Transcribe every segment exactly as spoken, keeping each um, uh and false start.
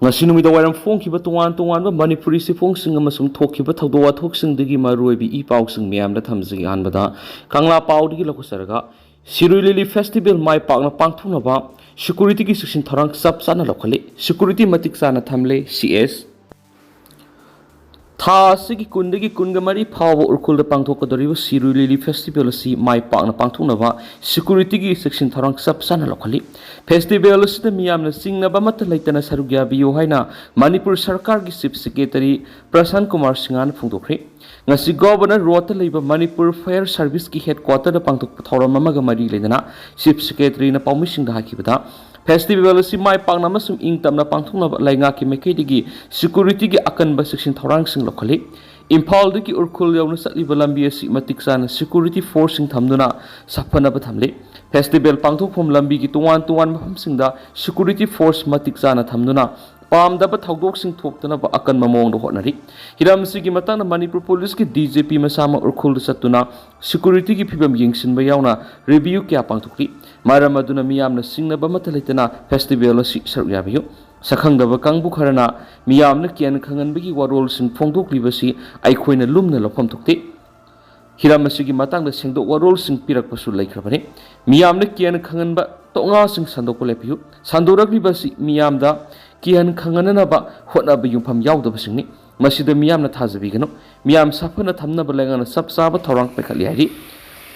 ꯉꯁꯤ ꯅꯨꯃꯤꯗꯥꯡ ꯋꯥꯏꯔꯝ ꯐꯣꯡꯈꯤꯕ ꯇꯣꯉꯥꯟ ꯇꯣꯉꯥꯟꯕ ꯃꯅꯤꯄꯨꯔꯤ ꯆꯦꯐꯣꯡꯁꯤꯡ ꯑꯃꯁꯨꯡ ꯊꯣꯛꯈꯤꯕ ꯊꯧꯗꯣꯛ ꯋꯥꯊꯣꯛꯁꯤꯡꯗꯒꯤ ꯃꯔꯨꯑꯣꯏꯕ ꯏ ꯄꯥꯎꯁꯤꯡ ꯃꯌꯥꯝꯗ ꯊꯝꯖꯒꯦ꯫ ꯑꯍꯥꯟꯕꯗ ꯀꯪꯂꯥ ꯄꯥꯎꯗꯒꯤ ꯂꯧꯈꯠꯆꯔꯒ, ꯁꯤꯔꯣꯏ ꯂꯤꯂꯤ ꯐꯦꯁꯇꯤꯚꯦꯜ ꯃꯥꯏ ꯄꯥꯛꯅ ꯄꯥꯡꯊꯣꯛꯅꯕ ꯁꯦꯀ꯭ꯌꯨꯔꯤꯇꯤꯒꯤ ꯆꯦꯛꯁꯤꯟ ꯊꯧꯔꯥꯡ ꯆꯞ ꯆꯥꯅ ꯂꯧꯈꯠꯂꯤ꯫ ꯁꯦꯀ꯭ꯌꯨꯔꯤꯇꯤ ꯃꯇꯤꯛ ꯆꯥꯅ ꯊꯝꯂꯦ, ꯁꯤ ꯑꯦꯁ꯫ ꯊꯥ ꯑꯁꯤꯒꯤ ꯀꯨꯟꯗꯒꯤ ꯀꯨꯟꯒ ꯃꯔꯤ ꯐꯥꯎꯕ ꯎꯔꯈꯨꯜꯗ ꯄꯥꯡꯊꯣꯛꯀꯗꯧꯔꯤꯕ ꯁꯤꯔꯣꯏ ꯂꯤꯂꯤ ꯐꯦꯁꯇꯤꯚꯦꯜ ꯑꯁꯤ ꯃꯥꯏ ꯄꯥꯛꯅ ꯄꯥꯡꯊꯣꯛꯅꯕ ꯁꯦꯀ꯭ꯌꯨꯔꯤꯇꯤꯒꯤ ꯆꯦꯛꯁꯤꯟ ꯊꯧꯔꯥꯡ ꯆꯞ ꯆꯥꯅ ꯂꯧꯈꯠꯂꯤ꯫ ꯐꯦꯁꯇꯤꯚꯦꯜ ꯑꯁꯤꯗ ꯃꯤꯌꯥꯝꯅ ꯆꯤꯡꯅꯕ ꯑꯃꯠꯇ ꯂꯩꯇꯅ ꯁꯔꯨꯛ ꯌꯥꯕꯤꯌꯨ ꯍꯥꯏꯅ ꯃꯅꯤꯄꯨꯔ ꯁꯔꯀꯥꯔꯒꯤ ꯆꯤꯐ ꯁꯦꯀ꯭ꯔꯦꯇꯔꯤ ꯄ꯭ꯔꯁꯥꯟ ꯀꯨꯃꯥꯔ ꯁꯤꯡꯍꯅ ꯐꯣꯡꯗꯣꯛꯈ꯭ꯔꯦ꯫ ꯉꯁꯤ ꯒꯣꯚꯔꯅꯔ ꯔꯣꯗꯇ ꯂꯩꯕ ꯃꯅꯤꯄꯨꯔ ꯐꯥꯌꯔ ꯁꯥꯔꯚꯤꯁꯀꯤ ꯍꯦꯗꯀ꯭ꯋꯥꯇꯔꯗ ꯄꯥꯡꯊꯣꯛꯄ ꯊꯧꯔꯝ ꯑꯃꯒ ꯃꯔꯤ ꯂꯩꯅꯅ ꯆꯤꯐ ꯁꯦꯀ꯭ꯔꯦꯇꯔꯤꯅ ꯄꯥꯎꯃꯤꯁꯤꯡꯗ ꯍꯥꯏꯈꯤꯕꯗ, ꯐꯦꯁꯇꯤꯚꯦꯜ ꯑꯁꯤ ꯃꯥꯏ ꯄꯥꯛꯅ ꯑꯃꯁꯨꯡ ꯏꯪ ꯇꯞꯅ ꯄꯥꯡꯊꯣꯛꯅꯕ ꯂꯩꯉꯥꯛꯀꯤ ꯃꯥꯏꯀꯩꯗꯒꯤ ꯁꯦꯀ꯭ꯌꯨꯔꯤꯇꯤꯒꯤ ꯑꯀꯟꯕ ꯆꯦꯛꯁꯤꯟ ꯊꯧꯔꯥꯡꯁꯤꯡ ꯂꯧꯈꯠꯂꯤ꯫ ꯏꯝꯐꯥꯜꯗꯒꯤ ꯎꯔꯈꯨꯜ ꯌꯧꯅ ꯆꯠꯂꯤꯕ ꯂꯝꯕꯤ ꯑꯁꯤ ꯃꯇꯤꯛ ꯆꯥꯅ ꯁꯦꯀ꯭ꯌꯨꯔꯤꯇꯤ ꯐꯣꯔꯁꯁꯤꯡ ꯊꯝꯗꯨꯅ ꯁꯥꯐꯅꯕ ꯊꯝꯂꯤ꯫ ꯐꯦꯁꯇꯤꯚꯦꯜ ꯄꯥꯡꯊꯣꯛꯐꯝ ꯂꯝꯕꯤꯒꯤ ꯇꯣꯉꯥꯟ ꯇꯣꯉꯥꯟꯕ ꯃꯐꯝꯁꯤꯡꯗ ꯁꯦꯀ꯭ꯌꯨꯔꯤꯇꯤ ꯐꯣꯔꯁ ꯃꯇꯤꯛ ꯆꯥꯅ ꯊꯝꯗꯨꯅ ꯄꯥꯝꯗꯕ ꯊꯧꯗꯣꯛꯁꯤꯡ ꯊꯣꯛꯇꯅꯕ ꯑꯀꯟꯕ ꯃꯑꯣꯡꯗ ꯍꯣꯠꯅꯔꯤ꯫ ꯍꯤꯔꯝ ꯑꯁꯤꯒꯤ ꯃꯇꯥꯡꯗ ꯃꯅꯤꯄꯨꯔ ꯄꯨꯂꯤꯁꯀꯤ ꯗꯤ ꯖꯤ ꯄꯤ ꯃꯁꯥꯃꯛ ꯎꯔꯈꯨꯜꯗ ꯆꯠꯇꯨꯅ ꯁꯦꯀ꯭ꯌꯨꯔꯤꯇꯤꯒꯤ ꯐꯤꯕꯝ ꯌꯦꯡꯁꯤꯟꯕ ꯌꯥꯎꯅ ꯔꯤꯚꯤꯌꯨ ꯀꯌꯥ ꯄꯥꯡꯊꯣꯛꯂꯤ꯫ ꯃꯔꯝ ꯑꯗꯨꯅ ꯃꯤꯌꯥꯝꯅ ꯆꯤꯡꯅꯕ ꯑꯃꯠꯇ ꯂꯩꯇꯅ ꯐꯦꯁꯇꯤꯚꯦꯜ ꯑꯁꯤ ꯁꯔꯨꯛ ꯌꯥꯕꯤꯌꯨ꯫ ꯁꯛꯈꯪꯗꯕ ꯀꯥꯡꯕꯨ ꯈꯔꯅ ꯃꯤꯌꯥꯝꯅ ꯀꯤꯍꯟ ꯈꯪꯍꯟꯕꯒꯤ ꯋꯥꯔꯣꯜꯁꯤꯡ ꯐꯣꯡꯗꯣꯛꯂꯤꯕꯁꯤ ꯑꯩꯈꯣꯏꯅ ꯂꯨꯝꯅ ꯂꯧꯐꯝ ꯊꯣꯛꯇꯦ꯫ ꯍꯤꯔꯝ ꯑꯁꯤꯒꯤ ꯃꯇꯥꯡꯗ ꯁꯦꯡꯗꯣꯛ ꯋꯥꯔꯣꯜꯁꯤꯡ ꯄꯤꯔꯛꯄꯁꯨ ꯂꯩꯈ꯭ꯔꯕꯅꯤ꯫ ꯃꯤꯌꯥꯝꯅ ꯀꯤꯍꯟ ꯈꯪꯍꯟꯕ ꯇꯣꯉꯥꯁꯤꯡ ꯁꯟꯗꯣꯛꯄ ꯂꯦꯞꯄꯤꯌꯨ꯫ ꯁꯟꯗꯣꯔꯛꯂꯤꯕ ꯑꯁꯤ ꯃꯤꯌꯥꯝꯗ ꯀꯤꯍꯟ ꯈꯪꯍꯟꯅꯅꯕ ꯍꯣꯠꯅꯕ ꯌꯨꯝꯐꯝ ꯌꯥꯎꯗꯕꯁꯤꯡꯅꯤ꯫ ꯃꯁꯤꯗ ꯃꯤꯌꯥꯝꯅ ꯊꯥꯖꯕꯤꯒꯅꯨ꯫ ꯃꯤꯌꯥꯝ ꯁꯥꯐꯅ ꯊꯝꯅꯕ ꯂꯩꯉꯥꯛꯅ ꯆꯞ ꯆꯥꯕ ꯊꯧꯔꯥꯡ ꯄꯥꯏꯈꯠꯂꯤ ꯍꯥꯏꯔꯤ꯫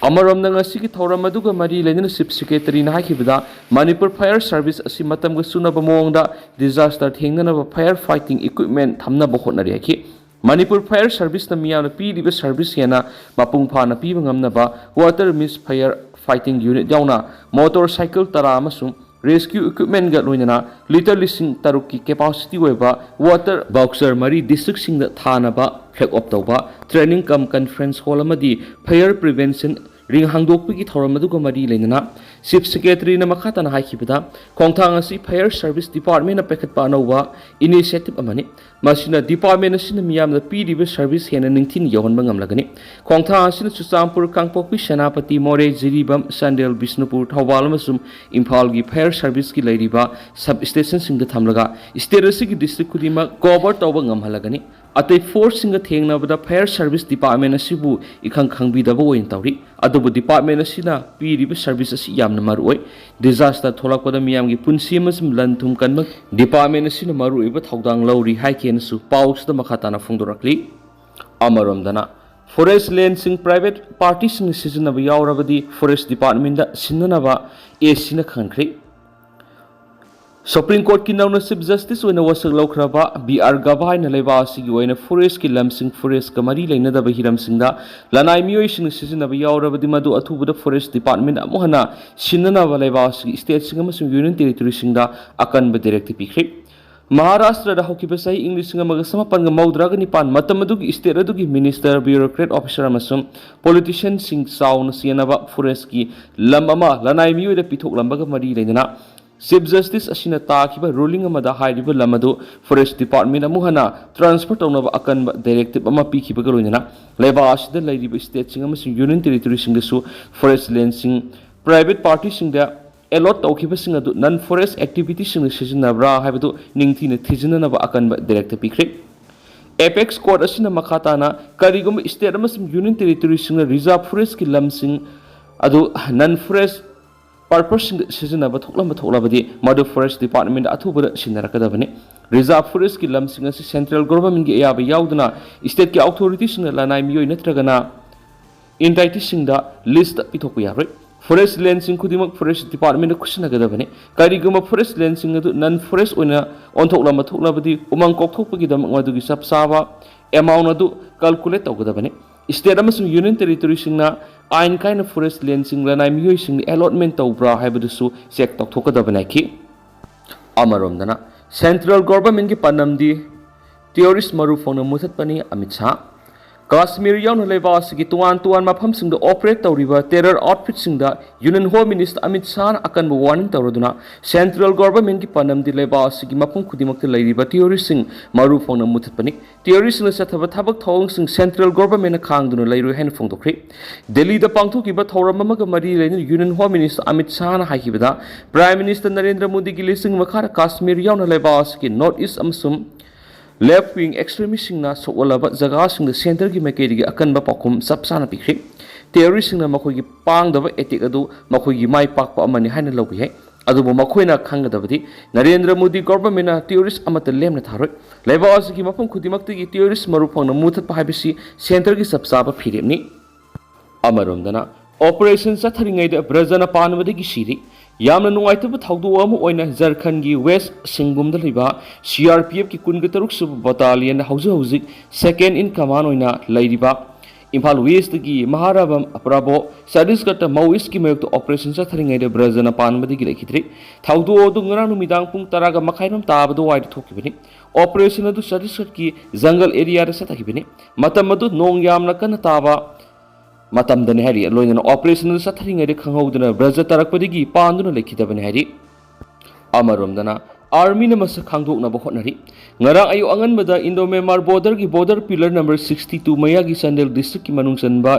ꯑꯃꯔꯣꯝꯗ, ꯉꯁꯤꯒꯤ ꯊꯧꯔꯝ ꯑꯗꯨꯒ ꯃꯔꯤ ꯂꯩꯅꯅ ꯆꯤꯐ ꯁꯦꯀ꯭ꯔꯦꯇꯔꯤꯅ ꯍꯥꯏꯈꯤꯕꯗ, ꯃꯅꯤꯄꯨꯔ ꯐꯥꯌꯔ ꯁꯥꯔꯚꯤꯁ ꯑꯁꯤ ꯃꯇꯝꯒ ꯆꯨꯅꯕ ꯃꯑꯣꯡꯗ ꯗꯤꯖꯥꯁꯇꯔ ꯊꯦꯡꯅꯅꯕ ꯐꯥꯌꯔ ꯐꯥꯏꯇꯤꯡ ꯏꯀ꯭ꯋꯤꯞꯃꯦꯟ ꯊꯝꯅꯕ ꯍꯣꯠꯅꯔꯤ ꯍꯥꯏꯈꯤ꯫ ꯃꯅꯤꯄꯨꯔ ꯐꯥꯌꯔ ꯁꯥꯔꯚꯤꯁꯅ ꯃꯤꯌꯥꯝꯅ ꯄꯤꯔꯤꯕ ꯁꯥꯔꯚꯤꯁ ꯍꯦꯟꯅ ꯃꯄꯨꯡ ꯐꯥꯅ ꯄꯤꯕ ꯉꯝꯅꯕ ꯋꯥꯇꯔ ꯃꯤꯁ ꯐꯥꯌꯔ ꯐꯥꯏꯇꯤꯡ ꯌꯨꯅꯤꯠ ꯌꯥꯎꯅ ꯃꯣꯇꯣꯔ ꯁꯥꯏꯀꯜ ꯇꯔꯥ ꯑꯃꯁꯨꯡ ꯔꯦꯁꯀ꯭ꯌꯨ ꯏꯀ꯭ꯋꯤꯞꯃꯦꯟꯒ ꯂꯣꯏꯅꯅ ꯂꯤꯇꯔ ꯂꯤꯁꯤꯡ ꯇꯔꯨꯛꯀꯤ ꯀꯦꯄꯥꯁꯤꯇꯤ ꯑꯣꯏꯕ ꯋꯥꯇꯔ ꯕꯣꯛꯁꯔ ꯃꯔꯤ ꯗꯤꯁꯇ꯭ꯔꯤꯛꯁꯤꯡꯗ ꯊꯥꯅꯕ ꯐ꯭ꯂꯦꯒ ꯑꯣꯐ ꯇꯧꯕ, ꯇ꯭ꯔꯦꯅꯤꯡ ꯀꯝ ꯀꯟꯐꯔꯦꯟꯁ ꯍꯣꯜ ꯑꯃꯗꯤ ꯐꯥꯌꯔ ꯄ꯭ꯔꯤꯚꯦꯟꯁꯟ ꯔꯤꯡ ꯍꯥꯡꯗꯣꯛꯄꯒꯤ ꯊꯧꯔꯝ ꯑꯗꯨꯒ ꯃꯔꯤ ꯂꯩꯅꯅ ꯆꯤꯐ ꯁꯦꯀ꯭ꯔꯦꯇꯔꯤꯅ ꯃꯈꯥ ꯇꯥꯅ ꯍꯥꯏꯈꯤꯕꯗ, ꯈꯣꯡꯊꯥꯡ ꯑꯁꯤ ꯐꯥꯌꯔ ꯁꯥꯔꯚꯤꯁ ꯗꯤꯄꯥꯔꯠꯃꯦꯟꯅ ꯄꯥꯏꯈꯠꯄ ꯑꯅꯧꯕ ꯏꯅꯤꯁꯤꯌꯦꯇꯤꯚ ꯑꯃꯅꯤ꯫ ꯃꯁꯤꯅ ꯗꯤꯄꯥꯔꯠꯃꯦꯟ ꯑꯁꯤꯅ ꯃꯤꯌꯥꯝꯗ ꯄꯤꯔꯤꯕ ꯁꯔꯚꯤꯁ ꯍꯦꯟꯅ ꯅꯤꯡꯊꯤꯅ ꯌꯧꯍꯟꯕ ꯉꯝꯂꯒꯅꯤ꯫ ꯈꯣꯡꯊꯥꯡ ꯑꯁꯤꯅ ꯆꯨꯔꯆꯥꯟꯄꯨꯔ, ꯀꯥꯡꯄꯣꯛꯄꯤ, ꯁꯦꯅꯥꯄꯇꯤ, ꯃꯣꯔꯦ, ꯖꯤꯔꯤꯕꯥꯝ, ꯆꯥꯟꯗꯦꯜ, ꯕꯤꯁꯅꯨꯄꯨꯔ, ꯊꯧꯕꯥꯜ ꯑꯃꯁꯨꯡ ꯏꯝꯐꯥꯜꯒꯤ ꯐꯥꯌꯔ ꯁꯔꯚꯤꯁꯀꯤ ꯂꯩꯔꯤꯕ ꯁꯕ ꯁ꯭ꯇꯦꯁꯟꯁꯤꯡꯗ ꯊꯝꯂꯒ ꯁ꯭ꯇꯦꯠ ꯑꯁꯤꯒꯤ ꯗꯤꯁꯇ꯭ꯔꯤꯛ ꯈꯨꯗꯤꯡꯃꯛ ꯀꯣꯚꯔ ꯇꯧꯕ ꯉꯝꯍꯜꯂꯒꯅꯤ꯫ ꯑꯇꯩ ꯐꯣꯔꯁꯁꯤꯡꯒ ꯊꯦꯡꯅꯕꯗ ꯐꯥꯌꯔ ꯁꯔꯚꯤꯁ ꯗꯤꯄꯥꯔꯠꯃꯦꯟ ꯑꯁꯤꯕꯨ ꯏꯈꯪ ꯈꯪꯕꯤꯗꯕ ꯑꯣꯏꯅ ꯇꯧꯔꯤ꯫ ꯑꯗꯨꯕꯨ ꯗꯤꯄꯥꯔꯠꯃꯦꯟ ꯑꯁꯤꯅ ꯄꯤꯔꯤꯕ ꯁꯔꯚꯤꯁ ꯑꯁꯤ ꯌꯥꯝꯅ ꯃꯔꯨꯑꯣꯏ꯫ ꯗꯤꯖꯥꯁꯇꯔ ꯊꯣꯛꯂꯛꯄꯗ ꯃꯤꯌꯥꯝꯒꯤ ꯄꯨꯟꯁꯤ ꯑꯃꯁꯨꯡ ꯂꯟ ꯊꯨꯝ ꯀꯟꯕ ꯗꯤꯄꯥꯔꯠꯃꯦꯟ ꯑꯁꯤꯅ ꯃꯔꯨꯑꯣꯏꯕ ꯊꯧꯗꯥꯡ ꯂꯧꯔꯤ ꯍꯥꯏꯈꯤꯅꯁꯨ ꯄꯥꯎꯁꯤꯗ ꯃꯈꯥ ꯇꯥꯅ ꯐꯣꯡꯗꯣꯔꯛꯂꯤ꯫ ꯑꯃꯔꯣꯝꯗꯅ, ꯐꯣꯔꯦꯁ ꯂꯦꯟꯁꯤꯡ ꯄ꯭ꯔꯥꯏꯚꯦꯠ ꯄꯥꯔꯇꯤꯁꯤꯡꯅ ꯁꯤꯖꯤꯟꯅꯕ ꯌꯥꯎꯔꯕꯗꯤ ꯐꯣꯔꯦꯁ ꯗꯤꯄꯥꯔꯠꯃꯦꯟꯗ ꯁꯤꯟꯅꯅꯕ ꯑꯦꯁ ꯁꯤꯅ ꯈꯪꯍꯟꯈ꯭ꯔꯤ꯫ ꯁꯨꯄ꯭ꯔꯤꯝ ꯀꯣꯔꯠꯀꯤ ꯅꯧꯅ ꯆꯤꯐ ꯖꯁꯇꯤꯁ ꯑꯣꯏꯅ ꯋꯥꯁꯛ ꯂꯧꯈ꯭ꯔꯕ ꯕꯤ ꯑꯥꯔ ꯒꯚꯥꯏꯅ ꯂꯩꯕꯥꯛ ꯑꯁꯤꯒꯤ ꯑꯣꯏꯅ ꯐꯣꯔꯦꯁꯀꯤ ꯂꯝꯁꯤꯡ, ꯐꯣꯔꯦꯁꯀ ꯃꯔꯤ ꯂꯩꯅꯗꯕ ꯍꯤꯔꯝꯁꯤꯡꯗ ꯂꯅꯥꯏ ꯃꯤꯑꯣꯏꯁꯤꯡꯅ ꯁꯤꯖꯤꯟꯅꯕ ꯌꯥꯎꯔꯕꯗꯤ ꯃꯗꯨ ꯑꯊꯨꯕꯗ ꯐꯣꯔꯦꯁ ꯗꯤꯄꯥꯔꯠꯃꯦꯟ ꯑꯃꯨꯛ ꯍꯟꯅ ꯁꯤꯟꯅꯅꯕ ꯂꯩꯕꯥꯛ ꯑꯁꯤꯒꯤ ꯁ꯭ꯇꯦꯠꯁꯤꯡ ꯑꯃꯁꯨꯡ ꯌꯨꯅꯤꯌꯟ ꯇꯦꯔꯤꯇꯣꯔꯤꯁꯤꯡꯗ ꯑꯀꯟꯕ ꯗꯥꯏꯔꯦꯛꯇꯤꯚ ꯄꯤꯈ꯭ꯔꯦ꯫ ꯃꯍꯥꯔꯥꯁꯇ꯭ꯔꯗ ꯍꯧꯈꯤꯕ ꯆꯍꯤ ꯏꯪ ꯂꯤꯁꯤꯡ ꯑꯃꯒ ꯆꯃꯥꯄꯟꯒ ꯃꯧꯗ꯭ꯔꯥꯒ ꯅꯤꯄꯥꯟ ꯃꯇꯝ ꯑꯗꯨꯒꯤ ꯁ꯭ꯇꯦꯠ ꯑꯗꯨꯒꯤ ꯃꯤꯅꯤꯁꯇꯔ, ꯕ꯭ꯌꯨꯔꯣꯀ꯭ꯔꯦꯠ ꯑꯣꯐꯤꯁꯔ ꯑꯃꯁꯨꯡ ꯄꯣꯂꯤꯇꯤꯁꯤꯌꯟꯁꯤꯡ ꯆꯥꯎꯅ ꯆꯦꯟꯅꯕ ꯐꯣꯔꯦꯁꯀꯤ ꯂꯝ ꯑꯃ ꯂꯅꯥꯏ ꯃꯤꯑꯣꯏꯗ ꯄꯤꯊꯣꯛꯂꯝꯕꯒ ꯃꯔꯤ ꯂꯩꯅꯅ ꯆꯤꯐ ꯖꯁꯇꯤꯁ ꯑꯁꯤꯅ ꯇꯥꯈꯤꯕ ꯔꯨꯂꯤꯡ ꯑꯃꯗ ꯍꯥꯏꯔꯤꯕ ꯂꯝ ꯑꯗꯨ ꯐꯣꯔꯦꯁ ꯗꯤꯄꯥꯔꯠꯃꯦꯟ ꯑꯃꯨꯛ ꯍꯟꯅ ꯇ꯭ꯔꯥꯟꯁꯐꯔ ꯇꯧꯅꯕ ꯑꯀꯟꯕ ꯗꯥꯏꯔꯦꯛꯇꯤꯚ ꯑꯃ ꯄꯤꯈꯤꯕꯒ ꯂꯣꯏꯅꯅ ꯂꯩꯕꯥꯛ ꯑꯁꯤꯗ ꯂꯩꯔꯤꯕ ꯁ꯭ꯇꯦꯠꯁꯤꯡ ꯑꯃꯁꯨꯡ ꯌꯨꯅꯤꯌꯟ ꯇꯦꯔꯤꯇꯣꯔꯤꯁꯤꯡꯗꯁꯨ ꯐꯣꯔꯦꯁ ꯂꯦꯟꯁꯤꯡ ꯄ꯭ꯔꯥꯏꯚꯦꯠ ꯄꯥꯔꯇꯤꯁꯤꯡꯗ ꯑꯦꯂꯣꯠ ꯇꯧꯈꯤꯕꯁꯤꯡ ꯑꯗꯨ ꯅꯟ ꯐꯣꯔꯦꯁ ꯑꯦꯛꯇꯤꯚꯤꯇꯤꯁꯤꯡꯅ ꯁꯤꯖꯤꯟꯅꯕ꯭ꯔꯥ ꯍꯥꯏꯕꯗꯨ ꯅꯤꯡꯊꯤꯅ ꯊꯤꯖꯤꯟꯅꯅꯕ ꯑꯀꯟꯕ ꯗꯥꯏꯔꯦꯛꯇꯤꯚ ꯄꯤꯈ꯭ꯔꯦ꯫ ꯑꯦꯄꯦꯛꯁ ꯀꯣꯔꯠ ꯑꯁꯤꯅ ꯃꯈꯥ ꯇꯥꯅ ꯀꯔꯤꯒꯨꯝꯕ ꯁ꯭ꯇꯦꯠ ꯑꯃꯁꯨꯡ ꯌꯨꯅꯤꯌꯟ ꯇꯦꯔꯤꯇꯣꯔꯤꯁꯤꯡꯅ ꯔꯤꯖꯥꯔꯚ ꯐꯣꯔꯦꯁꯀꯤ ꯂꯝꯁꯤꯡ ꯑꯗꯨ ꯅꯟ ꯐꯣꯔꯦꯁ ꯄꯔꯄꯁꯁꯤꯡꯗ ꯁꯤꯖꯤꯟꯅꯕ ꯊꯣꯛꯂꯝꯕ ꯊꯣꯛꯂꯕꯗꯤ ꯃꯗꯨ ꯐꯣꯔꯦꯁ ꯗꯤꯄꯥꯔꯠꯃꯦꯟꯗ ꯑꯊꯨꯕꯗ ꯁꯤꯟꯅꯔꯛꯀꯗꯕꯅꯤ꯫ ꯔꯤꯖꯥꯔꯚ ꯐꯣꯔꯦꯁꯀꯤ ꯂꯝꯁꯤꯡ ꯑꯁꯤ ꯁꯦꯟꯇ꯭ꯔꯦꯜ ꯒꯣꯚꯔꯟꯃꯦꯟꯠꯀꯤ ꯑꯌꯥꯕ ꯌꯥꯎꯗꯅ ꯁ꯭ꯇꯦꯠꯀꯤ ꯑꯣꯊꯣꯔꯤꯇꯤꯁꯤꯡꯅ ꯂꯅꯥꯏ ꯃꯤꯑꯣꯏ ꯅꯠꯇ꯭ꯔꯒꯅ ꯏꯟꯇꯥꯏꯇꯤꯁꯤꯡꯗ ꯂꯤꯁꯇ ꯄꯤꯊꯣꯛꯄ ꯌꯥꯔꯣꯏ꯫ ꯐꯣꯔꯦꯁ ꯂꯦꯟꯁꯤꯡ ꯈꯨꯗꯤꯡꯃꯛ ꯐꯣꯔꯦꯁ ꯗꯤꯄꯥꯔꯠꯃꯦꯟꯗ ꯈꯨꯠꯁꯤꯟꯅꯒꯗꯕꯅꯤ꯫ ꯀꯔꯤꯒꯨꯝꯕ ꯐꯣꯔꯦꯁ ꯂꯦꯟꯁꯤꯡ ꯑꯗꯨ ꯅꯟ ꯐꯣꯔꯦꯁ ꯑꯣꯏꯅ ꯑꯣꯟꯊꯣꯛꯂꯝꯕ ꯊꯣꯛꯂꯕꯗꯤ ꯎꯃꯪ ꯀꯣꯛꯊꯣꯛꯄꯒꯤꯗꯃꯛ ꯃꯗꯨꯒꯤ ꯆꯞ ꯆꯥꯕ ꯑꯦꯃꯥꯎꯟ ꯑꯗꯨ ꯀꯥꯜꯀꯨꯂꯦꯠ ꯇꯧꯒꯗꯕꯅꯤ꯫ ꯁ꯭ꯇꯦꯠ ꯑꯃꯁꯨꯡ ꯌꯨꯅꯤꯌꯟ ꯇꯦꯔꯤꯇꯣꯔꯤꯁꯤꯡꯅ ꯑꯥꯏꯟ ꯀꯥꯏꯅ ꯐꯣꯔꯦꯁ ꯂꯦꯟꯁꯤꯡ ꯂꯅꯥꯏ ꯃꯤꯑꯣꯏꯁꯤꯡꯗ ꯑꯦꯂꯣꯠꯃꯦꯟꯠ ꯇꯧꯕ꯭ꯔꯥ ꯍꯥꯏꯕꯗꯨꯁꯨ ꯆꯦꯛ ꯇꯧꯊꯣꯛꯀꯗꯕꯅꯤ ꯍꯥꯏꯈꯤ꯫ ꯑꯃꯔꯣꯝꯗꯅ, ꯁꯦꯟꯇ꯭ꯔꯦꯜ ꯒꯣꯚꯔꯟꯃꯦꯟꯠꯀꯤ ꯄꯥꯟꯗꯝꯗꯤ ꯇꯦꯔꯣꯔꯤꯁ ꯃꯔꯨ ꯐꯪꯅ ꯃꯨꯊꯠꯄꯅꯤ, ꯑꯃꯤꯠ ꯁꯥꯍ꯫ ꯀꯥꯁꯃꯤꯔ ꯌꯥꯎꯅ ꯂꯩꯕꯥꯛ ꯑꯁꯤꯒꯤ ꯇꯣꯉꯥꯟ ꯇꯣꯉꯥꯟꯕ ꯃꯐꯝꯁꯤꯡꯗ operate ꯇꯧꯔꯤꯕ terror outfitꯁꯤꯡꯗ Union Home Minister Amit ꯁꯥꯍꯅ ꯑꯀꯟꯕ warning ꯇꯧꯔꯗꯨꯅ central governmentꯀꯤ ꯄꯥꯟꯗꯝꯗꯤ ꯂꯩꯕꯥꯛ ꯑꯁꯤꯒꯤ ꯃꯐꯝ ꯈꯨꯗꯤꯡꯃꯛꯇ ꯂꯩꯔꯤꯕ terroristꯁꯤꯡ ꯃꯔꯨ ꯐꯪꯅ ꯃꯨꯊꯠꯄꯅꯤ꯫ Terroristꯅ ꯆꯠꯊꯕ ꯊꯕꯛ ꯊꯧꯑꯣꯡꯁꯤꯡ central governmentꯅ ꯈꯥꯡꯗꯨꯅ ꯂꯩꯔꯣꯏ ꯍꯥꯏꯅ ꯐꯣꯡꯗꯣꯛꯈ꯭ꯔꯤ꯫ ꯗꯦꯜꯂꯤꯗ ꯄꯥꯡꯊꯣꯛꯈꯤꯕ ꯊꯧꯔꯝ ꯑꯃꯒ ꯃꯔꯤ ꯂꯩꯅꯅ Union Home Minister Amit ꯁꯥꯍꯅ ꯍꯥꯏꯈꯤꯕꯗ, Prime Minister Narendra ꯃꯣꯗꯤꯒꯤ ꯂꯤꯆꯤꯡ ꯃꯈꯥꯗ ꯀꯥꯁꯃꯤꯔ ꯌꯥꯎꯅ ꯂꯩꯕꯥꯛ ꯑꯁꯤꯒꯤ North East ꯑꯃꯁꯨꯡ left wing extremistꯁꯤꯡꯅ ꯁꯣꯛꯍꯜꯂꯕ ꯖꯒꯥꯁꯤꯡꯗ centreꯒꯤ ꯃꯥꯏꯀꯩꯗꯒꯤ ꯑꯀꯟꯕ ꯄꯥꯎꯈꯨꯝ ꯆꯞ ꯆꯥꯅ ꯄꯤꯈ꯭ꯔꯤ꯫ Terroristꯁꯤꯡꯅ ꯃꯈꯣꯏꯒꯤ ꯄꯥꯡꯗꯕ attack ꯑꯗꯨ ꯃꯈꯣꯏꯒꯤ ꯃꯥꯏ ꯄꯥꯛꯄ ꯑꯃꯅꯤ ꯍꯥꯏꯅ ꯂꯧꯕ ꯌꯥꯏ꯫ ꯑꯗꯨꯕꯨ ꯃꯈꯣꯏꯅ ꯈꯪꯒꯗꯕꯗꯤ, ꯅꯔꯦꯟꯗ꯭ꯔ ꯃꯣꯗꯤ governmentꯅ terrorist ꯑꯃꯠꯇ ꯂꯦꯝꯅ ꯊꯥꯔꯣꯏ꯫ ꯂꯩꯕꯥꯛ ꯑꯁꯤꯒꯤ ꯃꯐꯝ ꯈꯨꯗꯤꯡꯃꯛꯇꯒꯤ terrorist ꯃꯔꯨ ꯐꯪꯅ ꯃꯨꯊꯠꯄ ꯍꯥꯏꯕꯁꯤ centreꯒꯤ ꯆꯞ ꯆꯥꯕ ꯐꯤꯔꯦꯞꯅꯤ꯫ ꯑꯃꯔꯣꯝꯗꯅ, operation ꯆꯠꯊꯔꯤꯉꯩꯗ ꯕ꯭ꯔꯖꯅ ꯄꯥꯟꯕꯗꯒꯤ ꯁꯤꯔꯤ꯫ ꯌꯥꯝꯅ ꯅꯨꯡꯉꯥꯏꯇꯕ ꯊꯧꯗꯣꯛ ꯑꯃ ꯑꯣꯏꯅ ꯖꯔꯈꯟꯒꯤ West ꯁꯤꯡꯚꯨꯝꯗ ꯂꯩꯕ CRPFꯀꯤ ꯀꯨꯟꯒ ꯇꯔꯨꯛ ꯁꯨꯕ battalionꯗ ꯍꯧꯖꯤꯛ ꯍꯧꯖꯤꯛ second in command ꯑꯣꯏꯅ ꯂꯩꯔꯤꯕ ꯏꯝꯐꯥꯜ Westꯇꯒꯤ ꯃꯍꯥꯔꯥꯕꯝ ꯄ꯭ꯔꯥꯕꯣ ꯆꯇꯤꯁꯒꯔꯗ Maoistꯀꯤ ꯃꯥꯌꯣꯛꯇ operation ꯆꯠꯊꯔꯤꯉꯩꯗ ꯕ꯭ꯔꯖꯅ ꯄꯥꯟꯕꯗꯒꯤ ꯂꯩꯈꯤꯗ꯭ꯔꯤ꯫ ꯊꯧꯗꯣꯛ ꯑꯗꯨ ꯉꯔꯥꯡ ꯅꯨꯃꯤꯗꯥꯡ ꯄꯨꯡ ꯇꯔꯥꯒ ꯃꯈꯥꯏ ꯔꯣꯝ ꯇꯥꯕ ꯑꯗꯨꯋꯥꯏꯗ ꯊꯣꯛꯈꯤꯕꯅꯤ꯫ Operation ꯑꯗꯨ ꯆꯇꯤꯁꯒꯔꯗꯀꯤ jungle areaꯗ ꯆꯠꯊꯈꯤꯕꯅꯤ꯫ ꯃꯇꯝ ꯑꯗꯨ ꯅꯣꯡ ꯌꯥꯝꯅ ꯀꯟꯅ ꯇꯥꯕ ꯃꯇꯝꯗꯅꯤ ꯍꯥꯏꯔꯤ꯫ ꯂꯣꯏꯅꯅ operation ꯑꯗꯨ ꯆꯠꯊꯔꯤꯉꯩꯗ ꯈꯪꯍꯧꯗꯅ ꯕ꯭ꯔꯖ ꯇꯥꯔꯛꯄꯗꯒꯤ ꯄꯥꯟꯗꯨꯅ ꯂꯩꯈꯤꯗꯕꯅꯤ ꯍꯥꯏꯔꯤ꯫ ꯑꯃꯔꯣꯝꯗꯅ, armyꯅ ꯃꯁꯛ ꯈꯪꯗꯣꯛꯅꯕ ꯍꯣꯠꯅꯔꯤ꯫ ꯉꯔꯥꯡ ꯑꯌꯨꯛ ꯑꯉꯟꯕꯗ Indo Myanmar borderꯒꯤ border pillar number sixty two ꯃꯌꯥꯒꯤ Chandel districtꯀꯤ ꯃꯅꯨꯡ ꯆꯟꯕ